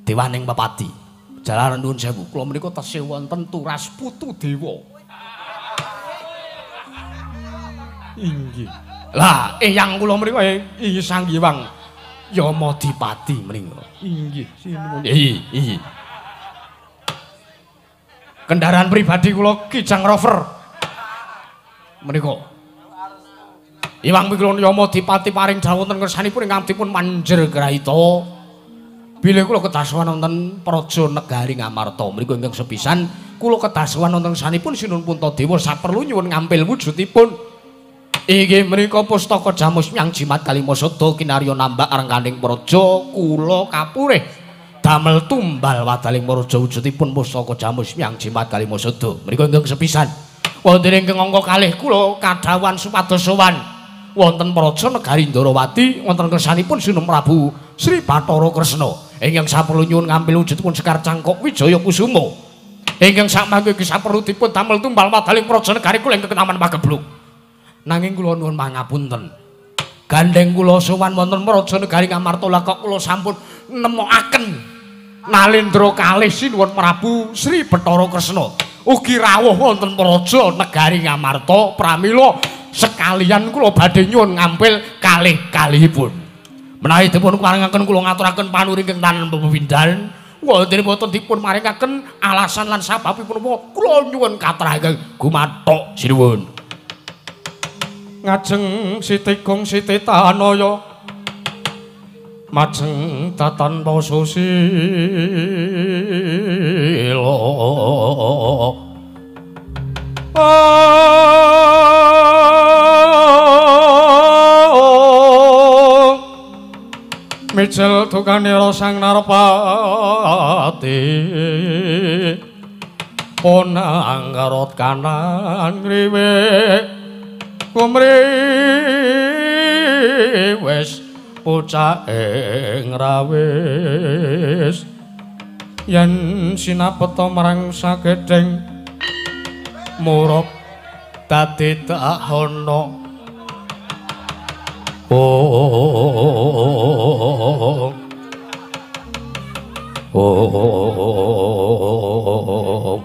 Dewaning Pepadi. Jalaran nuwun sewu, kula menika tesih wonten turas putu dewa. Inggih. Lah, eyang kula menika inggih Sang Hyang Yamadipati menika. Inggih, sinuwun. Iya, iya. Kendaraan pribadi kula Kijang Rover. Menika Iwang Pikulun Yamadipati paring dawuh wonten kersanipun ingkang dipun Panjer Graita. Bilih kula kedah sowan wonten Praja Negari Ngamarta. Menika ingkang sepisan kula kedah sowan wonten sanipun Sinuwun Puntadewa saperlu nyuwun ngampil wujudipun. Inggih menika pustaka Jamus Myang Jimat Kalimasada kinarya nambak rengkaning praja kula kapurih damel tumbal wadaling praja wujudipun pustaka Jamus Myang Jimat Kalimasada. Menika ingkang sepisan. Wonten ingkang angka kalih kula kadhawuhan supados sowan wonten Praja Negari Ndarawati wonten kersanipun Sinuwun Prabu Sri Bathara Kresna ingkang saperlu nyuwun ngampil wujudipun Sekar Cangkok Wijaya Kusuma ingkang sakmangke iki saperlu dipun damel tumbal wadaling praja negari kula ingkang ketaman pagebluk. Nanging kula nuwun pangapunten, gandeng kula sowan wonten Praja Negari Ngamarta lha kok kula sampun nemokaken Nalendra kalih Sinuwun Prabu Sri Bathara Kresna ugi rawuh wonten Praja Negari Ngamarta pramila sekalian kula badhe nyuwun ngampil kalih-kalihipun. Menawi dipun paringaken kula ngaturaken panuri ingkang tanen pepindhan, wonten boten dipun maringaken alasan lan sababipun apa kula nyuwun katrah ingkang gumathok sinuwun. Ngajeng Siti Gong Siti Tanaya majeng tatan pasusila. Mijil dukanira Sang Narpati ponang karot kanan ngriwe kumriwes pucake ngrawis yen sinapeta marang sakedheng murup dadi dahana. Oh, oh,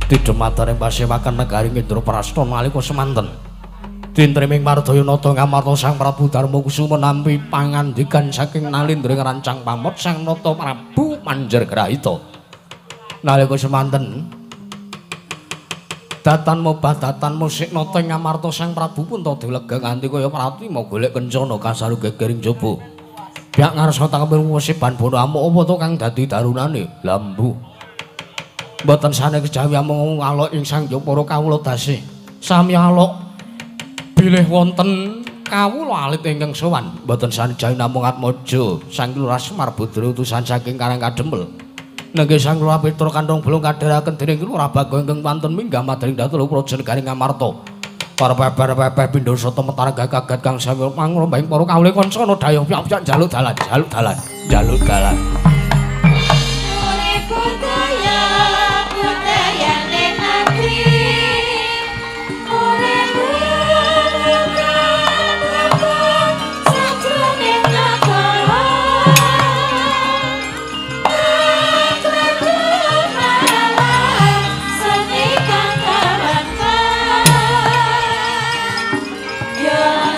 tidemataring pasewakan negari Indraprasta nalika semanten dintreming Mardaya Nata Ngamarta Sang Prabu Darma Kusuma nampi pangandikan saking Nalendra ngrancang pamot Sang Nata Prabu Manjer Grahita. Nalika semanten datan mobah datan musik nata ing Ngamarta Sang Prabu Puntadewa lega nganti kaya pratima golek kencana kasaru gegering jaba. Pihak ngarsa tangkeping musiban bono amuk apa to kang dadi darunane? Lambu. Mboten sane kejawi amung alok ing Sang Hyang para kawula dasih. Sami alok bilih wonten kawula alit ingkang sowan. Mboten sane jawi namung Atmaja Sang Lurah Semar Budra utusan saking Karang Kadempel. Nenggih Sang Lurah Petra kantong belung kadheraken dening Lurah Bagong ingkang wonten minggah madring dhateng Praja Negari Ngamarta. Para peper-peper pindha sata metara gagagat kang sami mangrembahing para kawula kancana dayuh piyak-piyak njaluk dalan, njaluk dalan, njaluk dalan.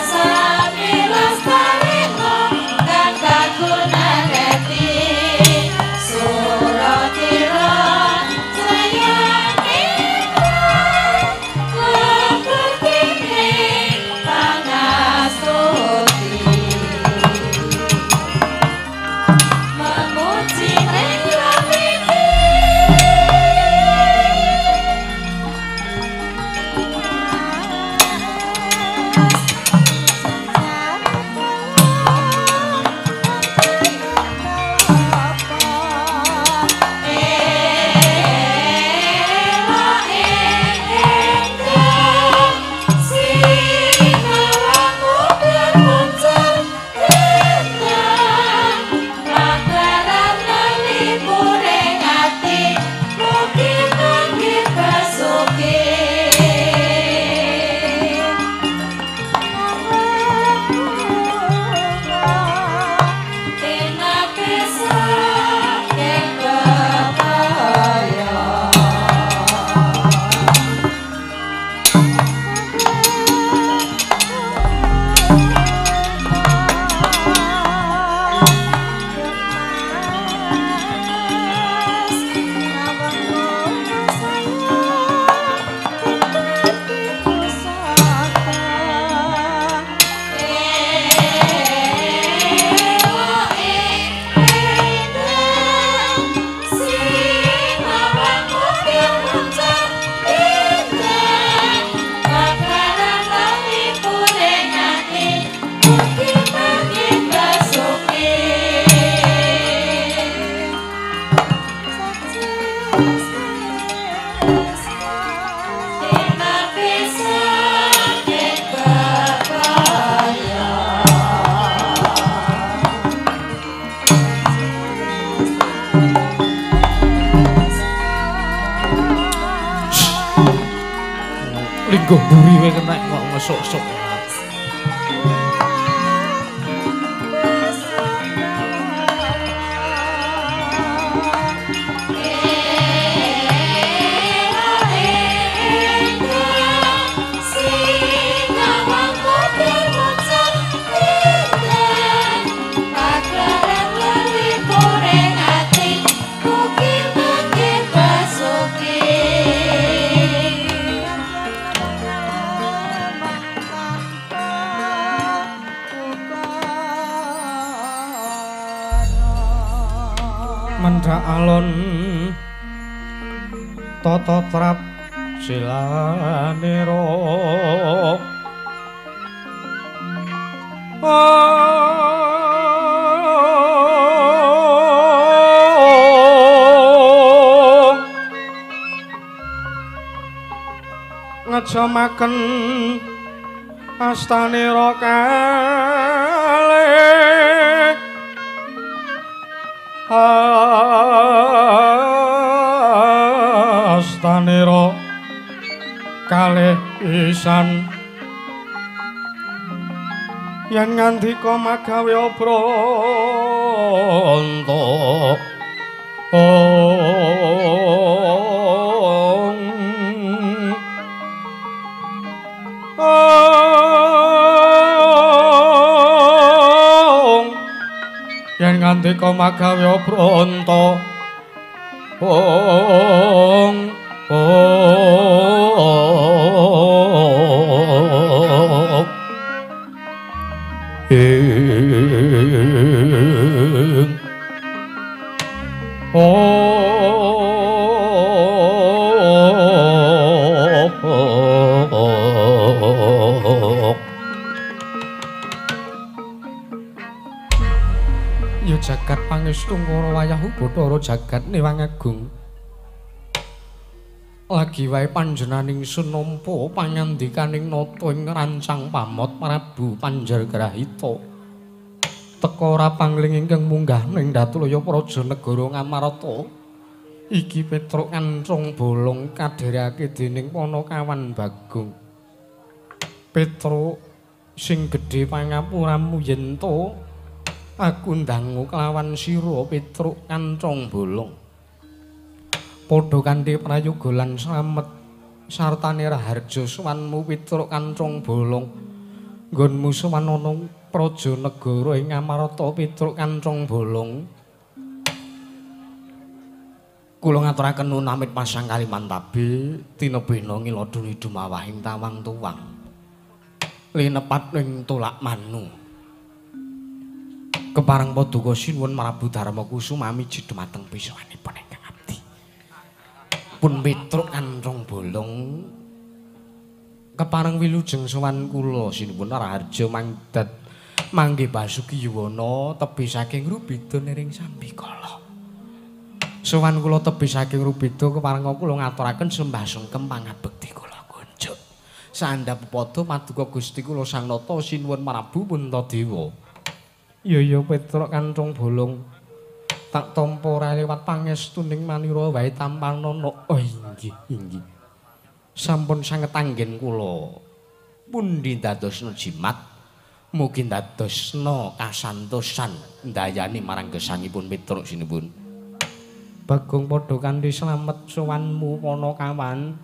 Sami lestari kang kagunane. Lingguh mburi wae kenek kok ngesuk-suk. Mendhak alon tata trap silanira ngejamaken astanira kalih astanira kalih isan yen ngandika magawe obronto ong ong yen ngandika magawe obronto ong ong ing ya jagat pangestu ngara wayah Bathara jagat Newang Agung. Lagi wae panjenenganing ingsun nampa pangandikaning nata ing rancang pamot Prabu Panjargrahita. Teka ora pangling ingkang munggah ning Datulaya Praja Negara Ngamarta. Iki Petruk Kancung Bolong kadherekake dening Panakawan Bagong. Petruk sing gedhe pangapuramu yen to aku ndangu kelawan sira Petruk Kancung Bolong. Padha kanthi prayoga lan slamet sartane raharja sowanmu Petruk Kancung Bolong. Nggonmu sowan ana praja negara ing Ngamarta Petruk Kancung Bolong. Kula ngaturaken nuwun amit pasang kalimantabi tinebena ngiladuni dumawahing tawang tuwang. Linepat ing Tolak Manu. Kepareng paduka sinuwun Prabu Darma Kusuma miji dumateng pisahanipun ingkang abdi. Pun Petruk Kancung Bolong kepareng wilujeng sowan kula sinuwun raharja mangdat mangke Basuki Yuwana tebih saking Rubeda niring sambikala. Sowan kula tebih saking Rubeda kepareng kula ngaturaken sembah sungkem pangabekti kula kunjuk. Sandhap pepada paduka Gusti kula Sang Nata sinuwun Prabu Puntadewa. Ya ya Petruk Kancung Bolong tak tampa ora liwat pangestuning manira wae tampanana. Oh inggih inggih. Sampun sanget anggen kula pundi dadosna jimat mugi dadosna kasantosan ndayani marang gesangipun Petruk sinuwun. Bagong padha kanthi slamet sowanmu Panakawan.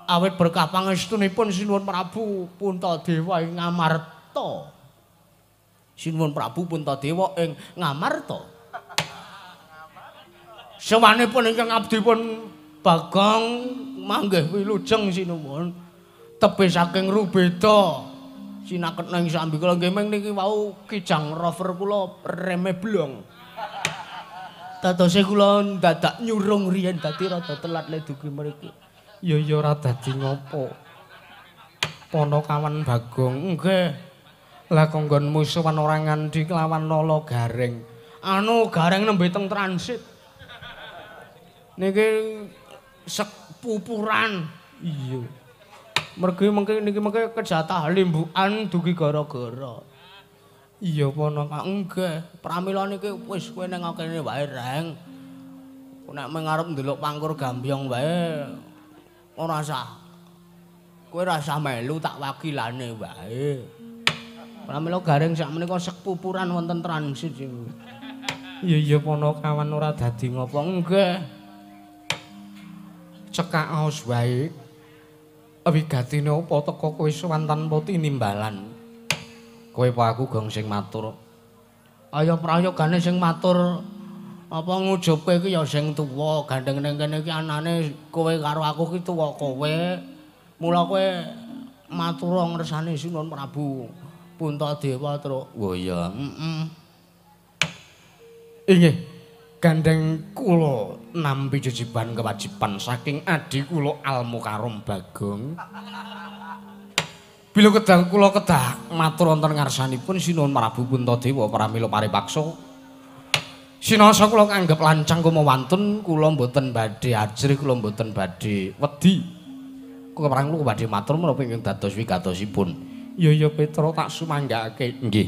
Awit berkah pangestunipun sinuwun Prabu Puntadewa ing Ngamarta. Sinuwun Prabu Puntadewa ing Ngamarta. Sowanipun ingkang abdi pun Bagong manggih wilujeng sinuwun tebih saking Rubeda sinaket ing sambikala nggih ming niki wau kijang rover kula reme blong. Dadose kula ndadak nyurung riyen dadi rada telat le dugi mriki. Ya ya ora dadi ngopo. Panakawan Bagong nggih. Lah kanggonmu sowan ora ngandhi kelawan nala gareng. Anu gareng nembe teng transit. Niki sepupuran. Iya. Mergi mengke niki mengke kejatah limbukan dugi gara-gara. Iya Panaka nggih. Pramila niki wis kowe ning kene wae Reng. Nek meng arep ndelok pangkur gambyong wae ora usah Kowe ora usah melu tak wakilane wae. Pramila Gareng sak menika sepupuran wonten transit sing. Iya iya ponokawan ora dadi ngopo. Nggih. Cekak aos wae. Wigatine apa teka kowe sowan tanpa tinimbalan. Kowe apa aku gong sing matur. Ayo prayogane sing matur apa ngujubke iki ya sing tuwa, gandeng ning kene iki anane kowe karo aku ki tuwa kowe. Mula kowe matur ngersane Sinuwun Prabu Puntadewa, Truk. Oh iya, heeh. Inggih, gandeng kula nampi jejiban kewajiban saking adhi kula Almukarom Bagong. Bila kedah kula kedah matur wonten ngarsanipun Sinuwun Prabu Puntadewa pramila paripaksa. Sinasa kula kanggep lancang kumawantun, kula mboten badhe ajrih, kula mboten badhe wedi. Kepareng kula badhe matur menapa ingkang dados wigatosipun. Iya iya Petro tak sumanggake. Nggih.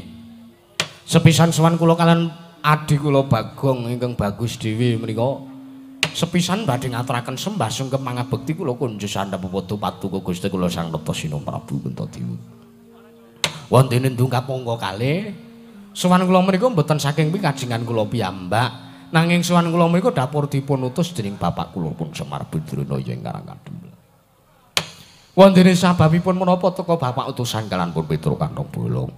Sepisan sowan kula kalian adhi kula Bagong ingkang bagus dhewe menika sepisan badhe ngaturaken sembah sungkem mangabekti kula kunjus sandhap padha paduka Gusti kula Sang Nata Sinuwun Prabu Puntadewa. Wonten ndungkap angka kalih sowan kula menika mboten saking pikajengan kula piyambak, nanging sowan kula menika dapur dipun utus dening bapak kula pun Semar Badranaya ing Karang Kadempel. Wonten sababipun menapa teka bapak utusan kalian pun Petro Kantong Bolong.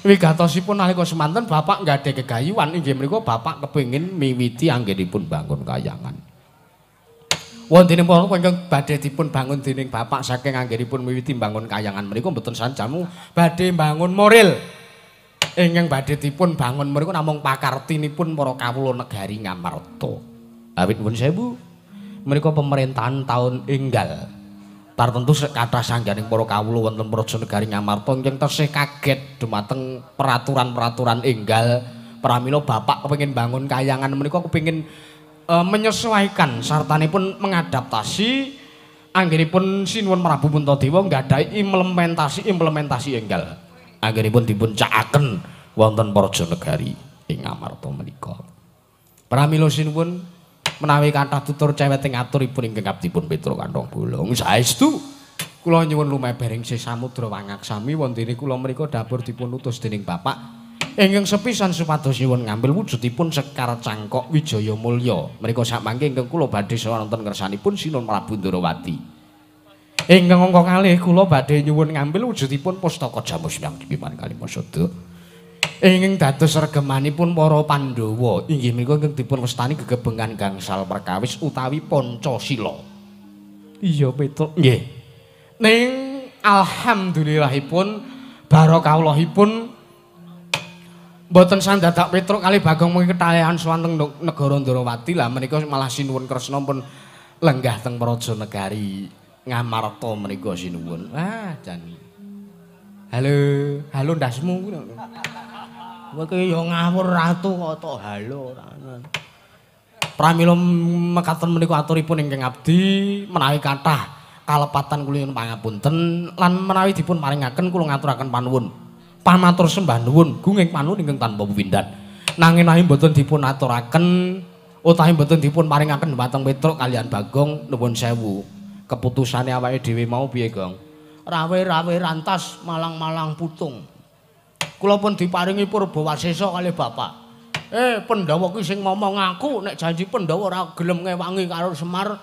Wigatosipun nalika semanten bapak nggadhahi gegayuhan inggih menika bapak kepengin miwiti anggenipun bangun kayangan. Wonten menapa ingkang badhe dipun bangun dening bapak saking anggenipun miwiti bangun kayangan menika mboten sanjamu badhe bangun moral. Ingkang badhe dipun bangun menika namung pakartinipun para kawula negari Ngamarta. Awit nuwun sewu menika pemerintahan taun enggal. Tartentu kathah sangganing para kawula wonten praja negari Ngamarta ingkang tesih kaget dumateng peraturan-peraturan enggal. Pramila bapak kepengin bangun kayangan menika kepengin menyesuaikan sartanipun mengadaptasi anggenipun Sinuwun Prabu Puntadewa nggadahi implementasi enggal. Anggenipun dipun cakaken wonten praja negari ing Ngamarta menika. Pramila sinuwun menawi kathah tutur cewet ing aturipun ingkang abdipun Petro Kantong Bolong saestu kula nyuwun lumebering sih samudra wangaksami wontene kula menika dapur dipun utus dening bapak ingkang sepisan supados nyuwun ngambil wujudipun Sekar Cangkok Wijaya Mulya menika sakmangke ingkang kula badhe sowan wonten ngersanipun Sinuwun Prabu Ndorowati. Ingkang angka kalih kula badhe nyuwun ngambil wujudipun Pustaka Jamus Hyang Dipiman Kalimasada ingkang dados regemanipun para Pandhawa inggih menika ingkang dipun wastani gegebengan gangsal perkawis utawi Pancasila. Iya Petro. Nggih. Ning alhamdulillahipun barokahipun mboten sandadak Petro kali Bagong mengki ketalihan sowan teng negara Ndorowati lah menika malah Sinuwun Kresna pun lenggah teng praja negari Ngamarta menika sinuwun. Ah jan. Halo, halo ndasmu. Kowe iki ya ngawur ratu kok tok halo ora. Pramila mekaten menika aturipun ingkang abdi menawi kathah kalepatan kula nyuwun pangapunten lan menawi dipun paringaken kula ngaturaken panuwun. Pamatur sembah nuwun gunging panuwun ingkang tanpa pepindhan. Nanging menawi mboten dipun aturaken utawi mboten dipun paringaken dhumateng Petruk kaliyan Bagong nuwun sewu. Keputusane awake dhewe mau piye, Gong? Rawe-rawe rantas malang-malang putung. Kula pun diparingi purba wasesa kalih bapak. Pandhawa ki sing ngomong aku nek janji Pandhawa ora gelem ngewangi karo Semar,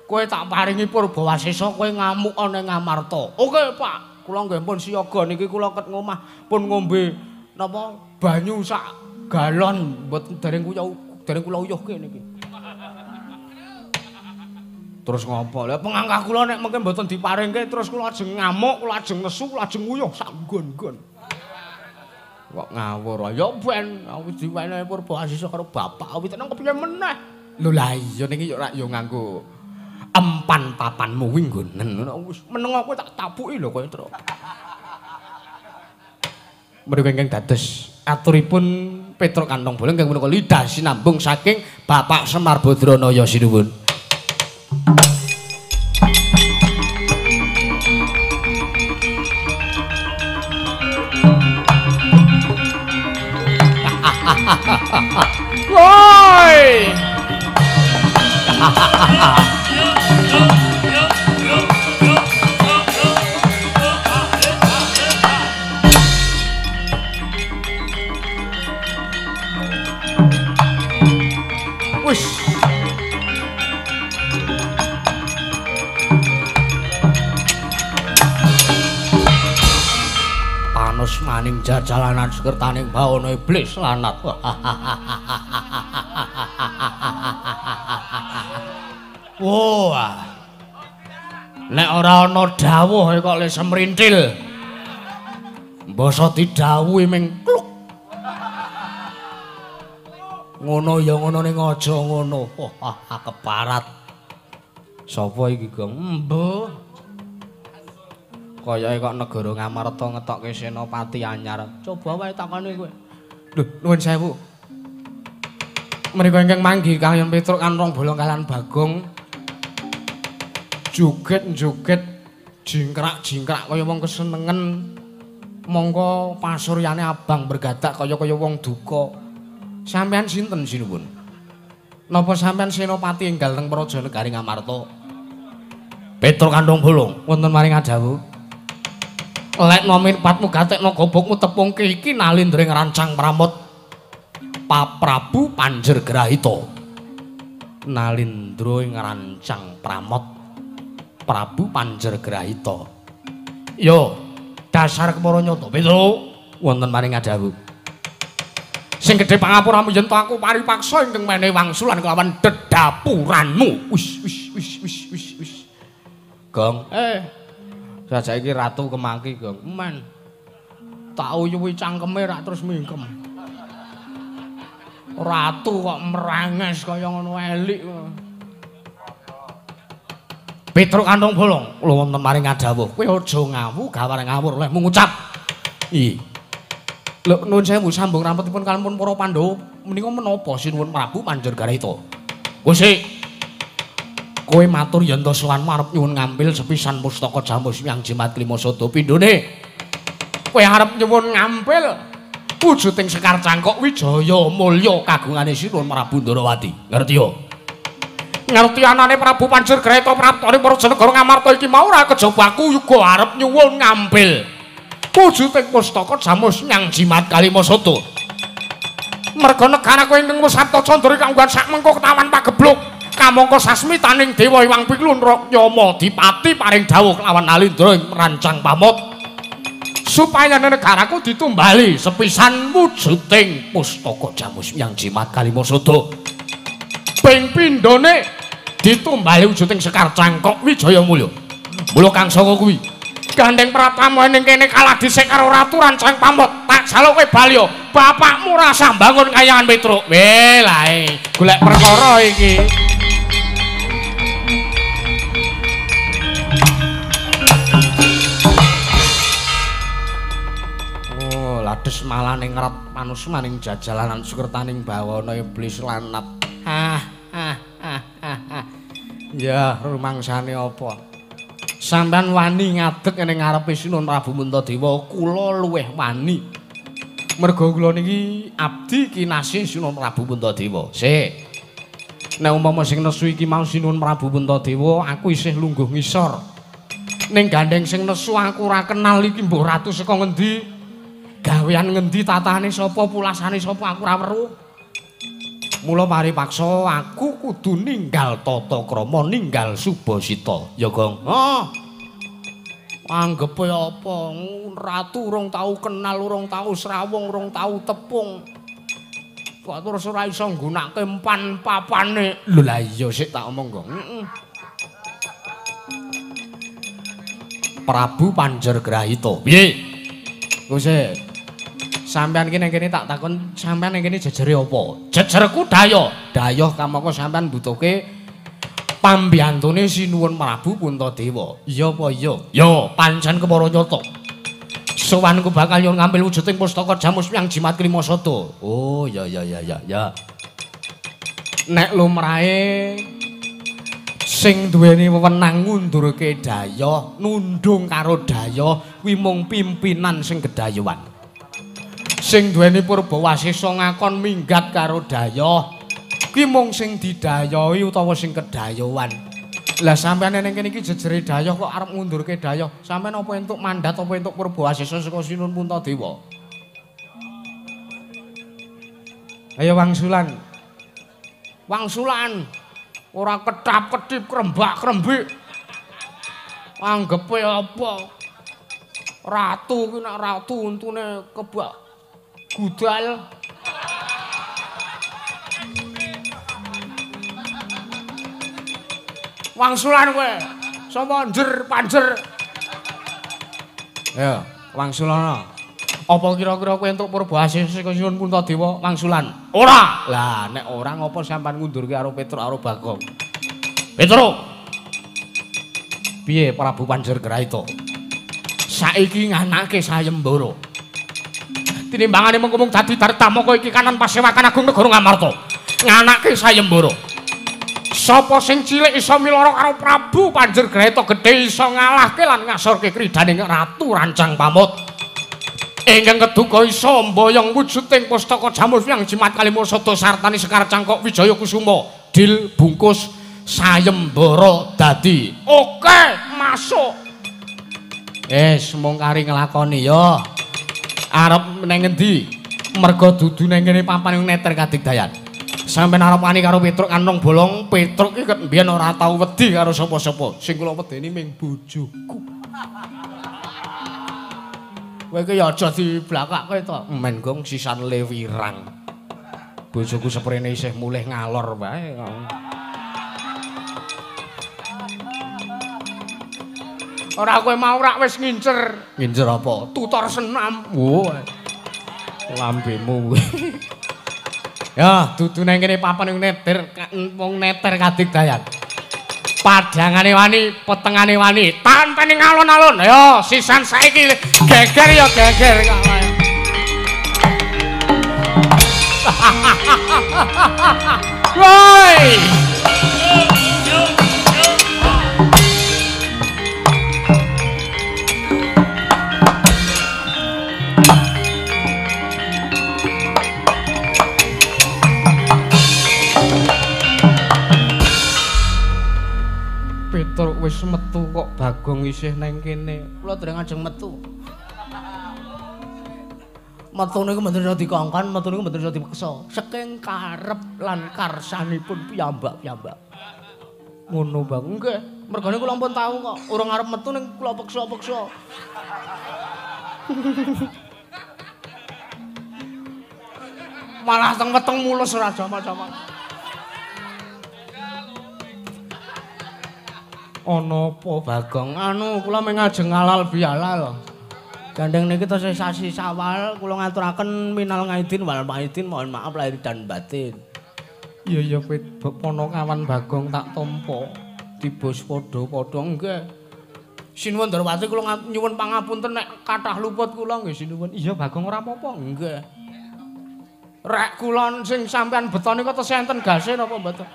kowe tak paringi purba wasesa kowe ngamuk ana ing Ngamarta. Oke, Pak. Kula nggih pun siaga niki kula ket ngomah pun ngombe napa banyu sak galon mboten dereng kula uyuhke niki. Terus ngopo? Lah pengangkah kula nek mengke mboten diparingke terus kula ajeng ngamuk, kula ajeng nesu, kula ajeng nguyuh sak nggon-nggon. Kok ngawur. Ya ben aku diwenehi purba asisa karo bapak wit nang kepiye meneh. Lho lah iya niki yo rak yo nganggo empan papanmu kuwi nggonen ngono wis meneng aku tak tabuki lho kowe Tru. Mriku ingkang dados aturipun Petruk Kantong Bolong ingkang punika lidah sinambung saking Bapak Semar Badranaya sinuwun. Woi. Manusmaning jajalanan sekertaning bawana iblis lanat. Wah. Nek ora ana dawuh kok le semrintil. Mbasa didhawuhi ming kluk. Ngono ya ngono ning aja ngono. Wah, keparat. Sapa iki, Gong? Embuh. Kayake kok negara Ngamarta ngetokke senopati anyar. Coba wae takoni kowe. Lho, nuwun sewu. Menika ingkang manggi kaliyan Petruk kan rong bolong kaliyan Bagong. Joget-joget jingkrak-jingkrak kaya wong kesenengen. Mongko pasuryane abang bergadak kaya-kaya wong duka. Sampeyan sinten sinuwun? Napa sampeyan senopati enggal teng Praja Negari Ngamarta? Petruk kandhong bolong wonten maring adawuh. Lekno mirpatmu gatekno gobokmu tepungke iki nalindra ngrancang pramot Paprabu Panjergrahita. Nalindra ngrancang pramot Prabu Panjergrahita. Yo, dasar kepara nyata Petruk wonten maring adawuh. Sing gedhe pangapuramu yen to aku paripaksa ingkang menehi wangsulan kelawan dedapuranmu. Wis wis wis wis wis wis. Gong, saja iki ratu kemaki, Gong. Men. Tak uyuhi cangkeme rak terus mingkem. Ratu kok meranges kaya ngono elik. Petruk kantong bolong, kula wonten maring adawuh. Kowe aja ngawu gawar ngawur lehmu ngucap. Ih. Lho nuwun sewu sambung rampetipun kalampun para Pandhawa menika menapa sinuwun Prabu Panjergarita? Gusti. Kowe matur yen to sowan arep nyuwun ngambil sepisan pustaka Jamus Hyang Jimat Klima Sada pindhone. Kowe arep nyuwun ngambil wujuding Sekar Cangkok Wijaya Mulya kagungane Sinuwun Prabu Ndarawati. Ngerti yo? Ngerti anane Prabu Panjergrahita praptane para negara Ngamarta iki mau ora kejaba aku uga arep nyuwun ngambil wujuding pustaka Jamus Hyang Jimat Kalima Sada. Merga negaraku ingkang wis sabta candra kanggo sak mengko ketawan pagebluk. Kamangka sasmitaning Dewa Hyang Piklun Yama Dipati paring dawuh kelawan Nalindra ing rancang pamot supaya negaraku ditumbali sepisan wujuding pustaka Jamus Hyang Jimat Kalima Sada. Ping pindhone ditumbali wujuding Sekar Cangkok Wijaya Mulya. Mula kang saka kuwi gandeng pratamu ning kene kalah dhisik karo ratu rancang pamot. Tak jaluk kowe bali bapakmu rasah mbangun kayangan Petruk. Weh lae golek perkara iki. Lades malah ning rat manusmaning jajalanan sukertaning bawana iblis lanat. Ah ah ah ah. Ya rumangsane apa? Sampeyan wani ngadeg ning ngarepe Sinuwun Prabu Puntadewa, kula luwih wani. Merga kula niki abdi kinasih Sinuwun Prabu Puntadewa. Sik. Nek umpama sing nesu iki mau Sinuwun Prabu Puntadewa, aku isih lungguh ngisor. Ning gandeng sing nesu aku ora kenal iki mbuh ratu saka ngendi? Gawean ngendi, tatane sapa, pulasane sapa, aku ora weruh. Mula paripaksa aku kudu ninggal tata krama, ninggal subasita. Ya, Gong. Oh. Anggepe apa? Ratu urung tau kenal, urung tau srawung, urung tau tepung. Kok terus ora iso nggunakake empan papane. Lho lah iya sik tak omong, Gong. Heeh. Prabu Panjergrahita. Piye? Gusti. Sampeyan iki nang kene tak takon, sampeyan nang kene jejere apa? Jejerku dayoh. Dayoh kamangka sampeyan mbutuhke pambiyantune Sinuwun Prabu Puntadewa. Iya apa iya? Ya, pancen kepara nyata. Sowanku bakal nyuwun ngambil wujuding pustaka Jamus Hyang Jimat Klima Sada. Oh, ya ya ya ya ya. Nek lumrahe sing duweni wewenang ngundurke dayoh, nundung karo dayoh kuwi mung pimpinan sing gedayuan. Sing duweni purbawasesa ngakon minggat karo dayoh kuwi mung sing didayohi utawa sing kedayohan. Lah sampeyan ning kene iki jejere dayoh kok arep ngundurke dayoh. Sampeyan apa entuk mandat apa entuk purbawasesa saka Sinuwun Puntadewa? Ayo wangsulan. Wangsulan. Ora ketap-ketip krembak-krembik. Anggepe apa? Ratu ki nek ratu untune kebak gudal. Wangsulan kowe. Sapa njer panjer? Ya, wangsulana. Apa kira-kira kowe entuk purba asih saka Sinuwun Puntadewa wangsulan? Ora. Lah nek ora ngopo sampean ngundurke karo Petruk karo Bagong? Petruk. Piye Prabu Panjergraita? Saiki nganake sayembara. Tinimbangane mengko mung dadi dartamaka iki kanan pasewakan agung negara Ngamarta. Nganake sayembara. Sapa sing cilik iso milara karo Prabu Panjergraita gedhe iso ngalahke lan ngasorke kridhaning Ratu Rancang Pamut. Ingkang keduga iso mboyong wujuding pustaka Jamur Hyang Jimat Kalima Sada sartani Sekar Cangkok Wijaya Kusuma. Dil bungkus sayembara dadi. Oke, masuk. Wis mung kari nglakoni ya. Arep nang ngendi? Merga dudu nang kene papan neter kadigdayan. Sampeyan arep wani karo Petruk kanong bolong, Petruk iki ket mbiyen ora tau wedi karo sapa-sapa. Sing kula wedeni ming bojoku. Kowe iki ya aja diblakake to. Men gong sisan lewirang. Bojoku seprene isih mulih ngalor wae. Ora kowe mau rak wis ngincer. Ngincer apa? Tutor senam. Wo. Lambemu. Ya, dudu nang kene papan neter wong neter kadigdayan. Padhangane wani, petengane wani, tanpane alon-alon. Ayo, sisan saiki geger ya geger kok. Woi. Petruk wis metu kok Bagong isih nang kene. Kula dereng ajeng metu. Metu niku mboten iso dikongkon, metu niku mboten iso dipeksa. Saking karep lan karsanipun piyambak-piyambak. Ngono, Bang. Nggih, mergane kula ampun tau kok urung arep metu ning kula peksa-peksa. Malah teng weteng mulus ora jamak-jamak. Ana apa Bagong? Anu kula mung ngajeng halal bihalal. Gandeng niki tesih sasi Syawal kula ngaturaken minal ngaidin wal faidin, mohon maaf lahir dan batin. Iya iya ponokawan Bagong tak tampa dibos padha-padha nggih. Sinuwun Darwati kula nyuwun pangapunten nek kathah luput kula nggih sinuwun. Iya Bagong ora apa-apa nggih. Rek kula sing sampean beto nika tesih enten gase napa mboten?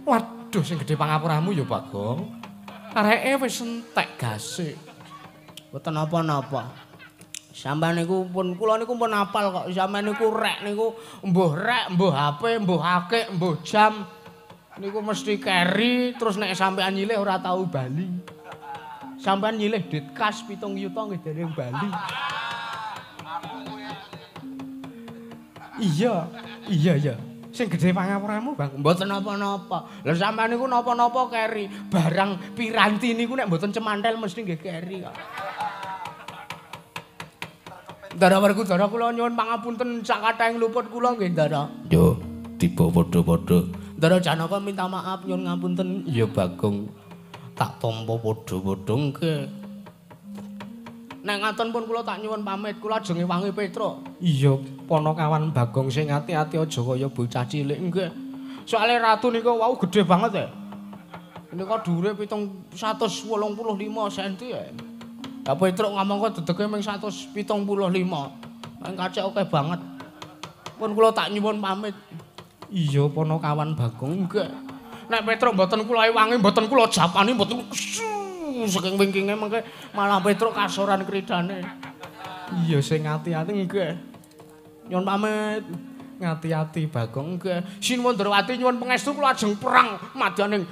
Waduh sing gedhe pangapuramu ya Bagong. Areke wis entek gase. Mboten napa-napa. Sampeyan niku pun kula niku pun apal kok. Sampeyan niku rek niku mbuh rek, mbuh HP, mbuh akik, mbuh jam. Niku mesti keri terus nek sampeyan nyilih ora tau bali. Sampeyan nyilih duit kas 7 yuta nggih dereng bali. Iya, iya iya. Sing gedhe pangapuramu, Bang. Mboten napa-napa. Lha sampeyan niku napa-napa keri. Barang piranti niku nek mboten cemantel mesti nggih keri kok. Ndara Werkudara kula nyuwun pangapunten sakathahing luput kula nggih, Ndara. Yo, tiba padha-padha. Ndara Janaka minta maaf nyuwun ngapunten. Ya Bagong, tak tampa padha-padha nggih. Nek ngaten pun kula tak nyuwun pamit, kula ajeng ngewangi Petruk. Iya, ponokawan Bagong sing ati-ati aja kaya bocah cilik nggih. Soale ratu nika wau gedhe banget ya. Nika dhuwure 785 cm ya. Lah Petruk ngamangka dedege ming 175. Meng kacek akeh banget. Pun kula tak nyuwun pamit. Iya, ponokawan Bagong nggih. Nek Petruk mboten kula ewangi, mboten kula japani, mboten saking wingkinge mengke malah Petruk kasoran kridane. Iya sing ati-ati nggih. Nyuwun pamit. Ngati-ati Bagong nggih. Sinuwun Darwati nyuwun pangestu kula ajeng perang madyaning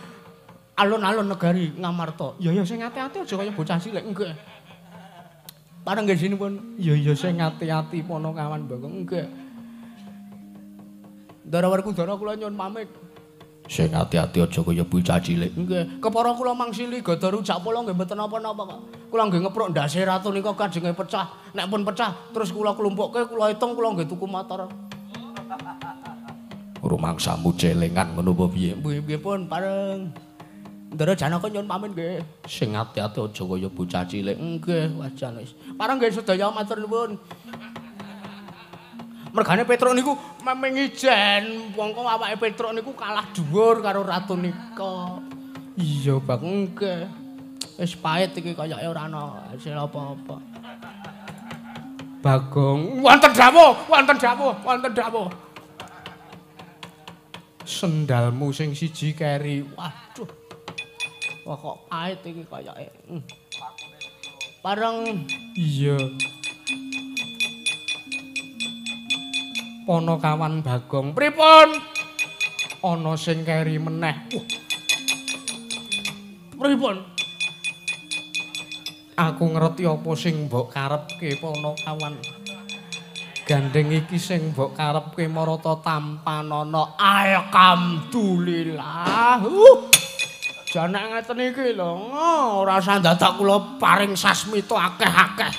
alun-alun negari Ngamarta. Iya iya sing ati-ati aja kaya bocah cilik nggih. Pareng nggih sinuwun. Iya iya sing ati-ati ponokawan Bagong nggih. Ndara Werkudara kula nyuwun pamit. Sing ati-ati aja kaya bocah cilik nggih. Kepara kula mangsili gada rujak pala nggih mboten napa-napa kok. Kula nggih ngepruk ndase ratu nika kajenge pecah. Nek pun pecah terus kula klumpukke, kula hitung kula nggih tuku motor. Rumangsamu celengan ngono apa piye? Nggih pun pareng. Ndara Janaka nyuwun pamit nggih. Sing ati-ati aja kaya bocah cilik. Nggih, wajan wis. Pareng nggih sedaya matur nuwun. Mergane Petruk niku memeng ijen, wong kok awake Petruk niku kalah dhuwur karo ratu nika. Iya, Bang, nggih. Wis pahit iki kayake ora ana hasil apa-apa. Bagong, wonten dawuh, wonten dawuh, wonten dawuh. Sendalmu sing siji keri. Waduh. Wah kok pahit iki kayake. Pareng. Iya. Ponokawan Bagong, pripun? Ana sing keri meneh. Pripun? Aku ngerti apa sing mbok karepke Ponokawan. Gandeng iki sing mbok karepke marata tampanana. Alhamdulillah. Jane ngeten iki lho, ora usah dadak kula paring sasmita akeh-akeh.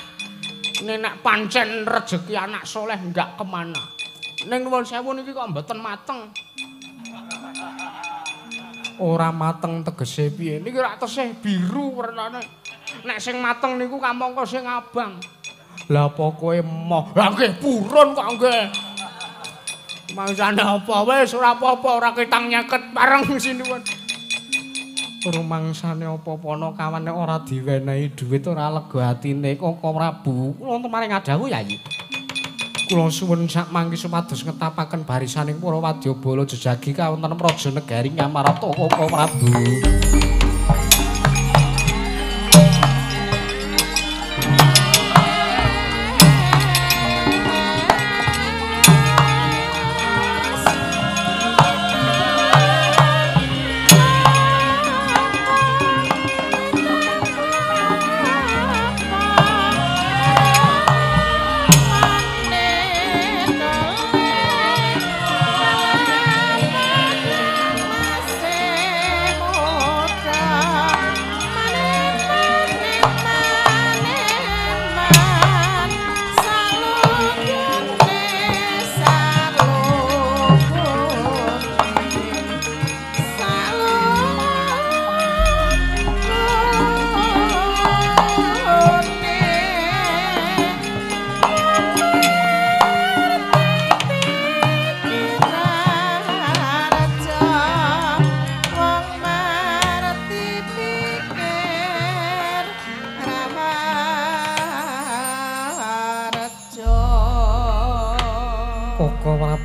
Nek pancen rejeki anak soleh ndak kemana. Ning nuwun sewu niki kok mboten mateng. Ora mateng tegese piye? Niki rak tesih biru wernane. Nek sing mateng niku kamangka sing abang. Lah apa kowe emoh? Lah nggih purun kok nggih. Mangsane apa wis ora apa-apa, ora ketang nyeket pareng sinuwun. Rumangsane apa Ponokawan nek ora diwenehi dhuwit ora lega atine Koko Prabu. Kula wonten maring adhawuh Yayi. Kula suwun sak mangke supados ngetapaken barisaning para wadyabala jejagi kawonten praja negari Ngamarta Koko Prabu.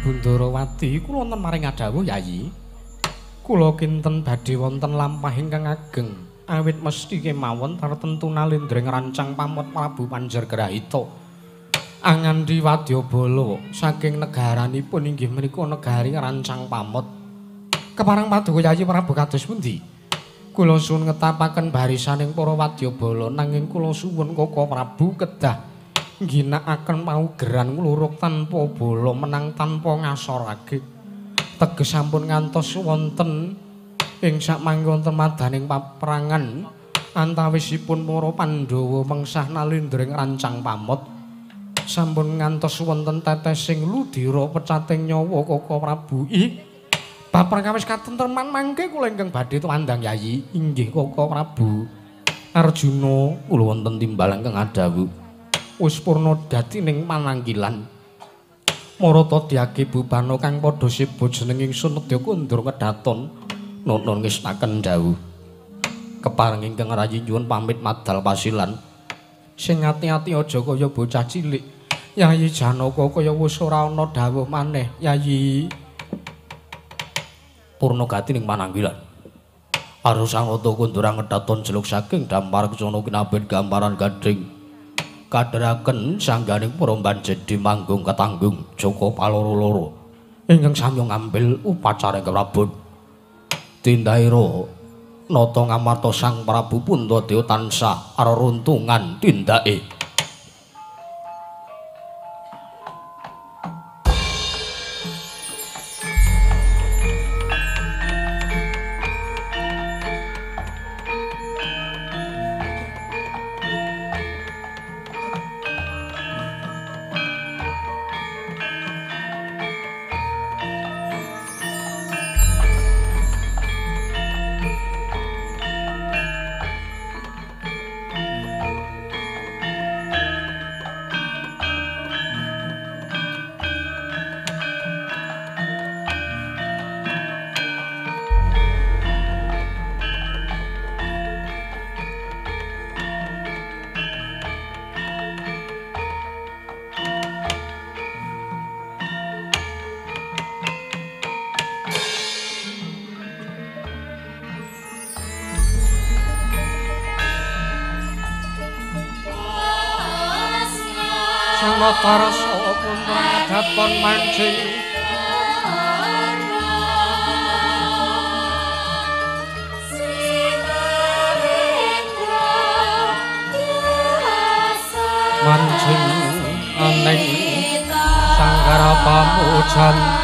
Bundarawati kula wonten maring adhawuh Yayi. Kula kinten badhe wonten lampah ingkang ageng awit mesti kemawon tartemtu nalendra ngrancang pamot Prabu Panjargrahita. Angandhi wadyabala saking negaranipun inggih menika negari ngrancang pamot. Kepareng paduka Yayi Prabu kados pundi? Kula suwun ngetapaken barisaning para wadyabala nanging kula suwun Koko Prabu kedah ngginakaken paugeran ngluruk tanpa bala menang tanpa ngasorake. Teges sampun ngantos wonten ing sakmangke wonten madaning paperangan antawisipun para Pandhawa mengsah nalindra ngrancang pamot. Sampun ngantos wonten tetesing ludira pecating nyawa Koko Prabu. Ih, babar kawis katentreman mangke kula ingkang badhe tuwandang Yayi. Inggih Koko Prabu. Arjuna kula wonten timbal ingkang adhawuh. Wis purna dadi ning mananggilan. Marata dyake bubana kang padha seba jeneng ingsun nedya kundur kedaton nuntun ngestaken dawuh. Kepareng ingkang rayi nyuwun pamit madal pasilan. Sing ati-ati aja kaya bocah cilik. Yayi Janaka kaya wis ora ana dawuh maneh, Yayi. Purna gati ning mananggilan. Arusangata kundurang kedaton jeluk saking dampar kecono kinabet gambaran gading. Kadheraken sangganing para banjedi manggung ketanggung Joko paloro-loro ingkang samya ngambil upacara ingkang prabon. Tindaira nata ngamarta Sang Prabu Puntadewa tansah areruntungan tindake. Notarsa puntra daton mancing mancing aning sanggara pamujan.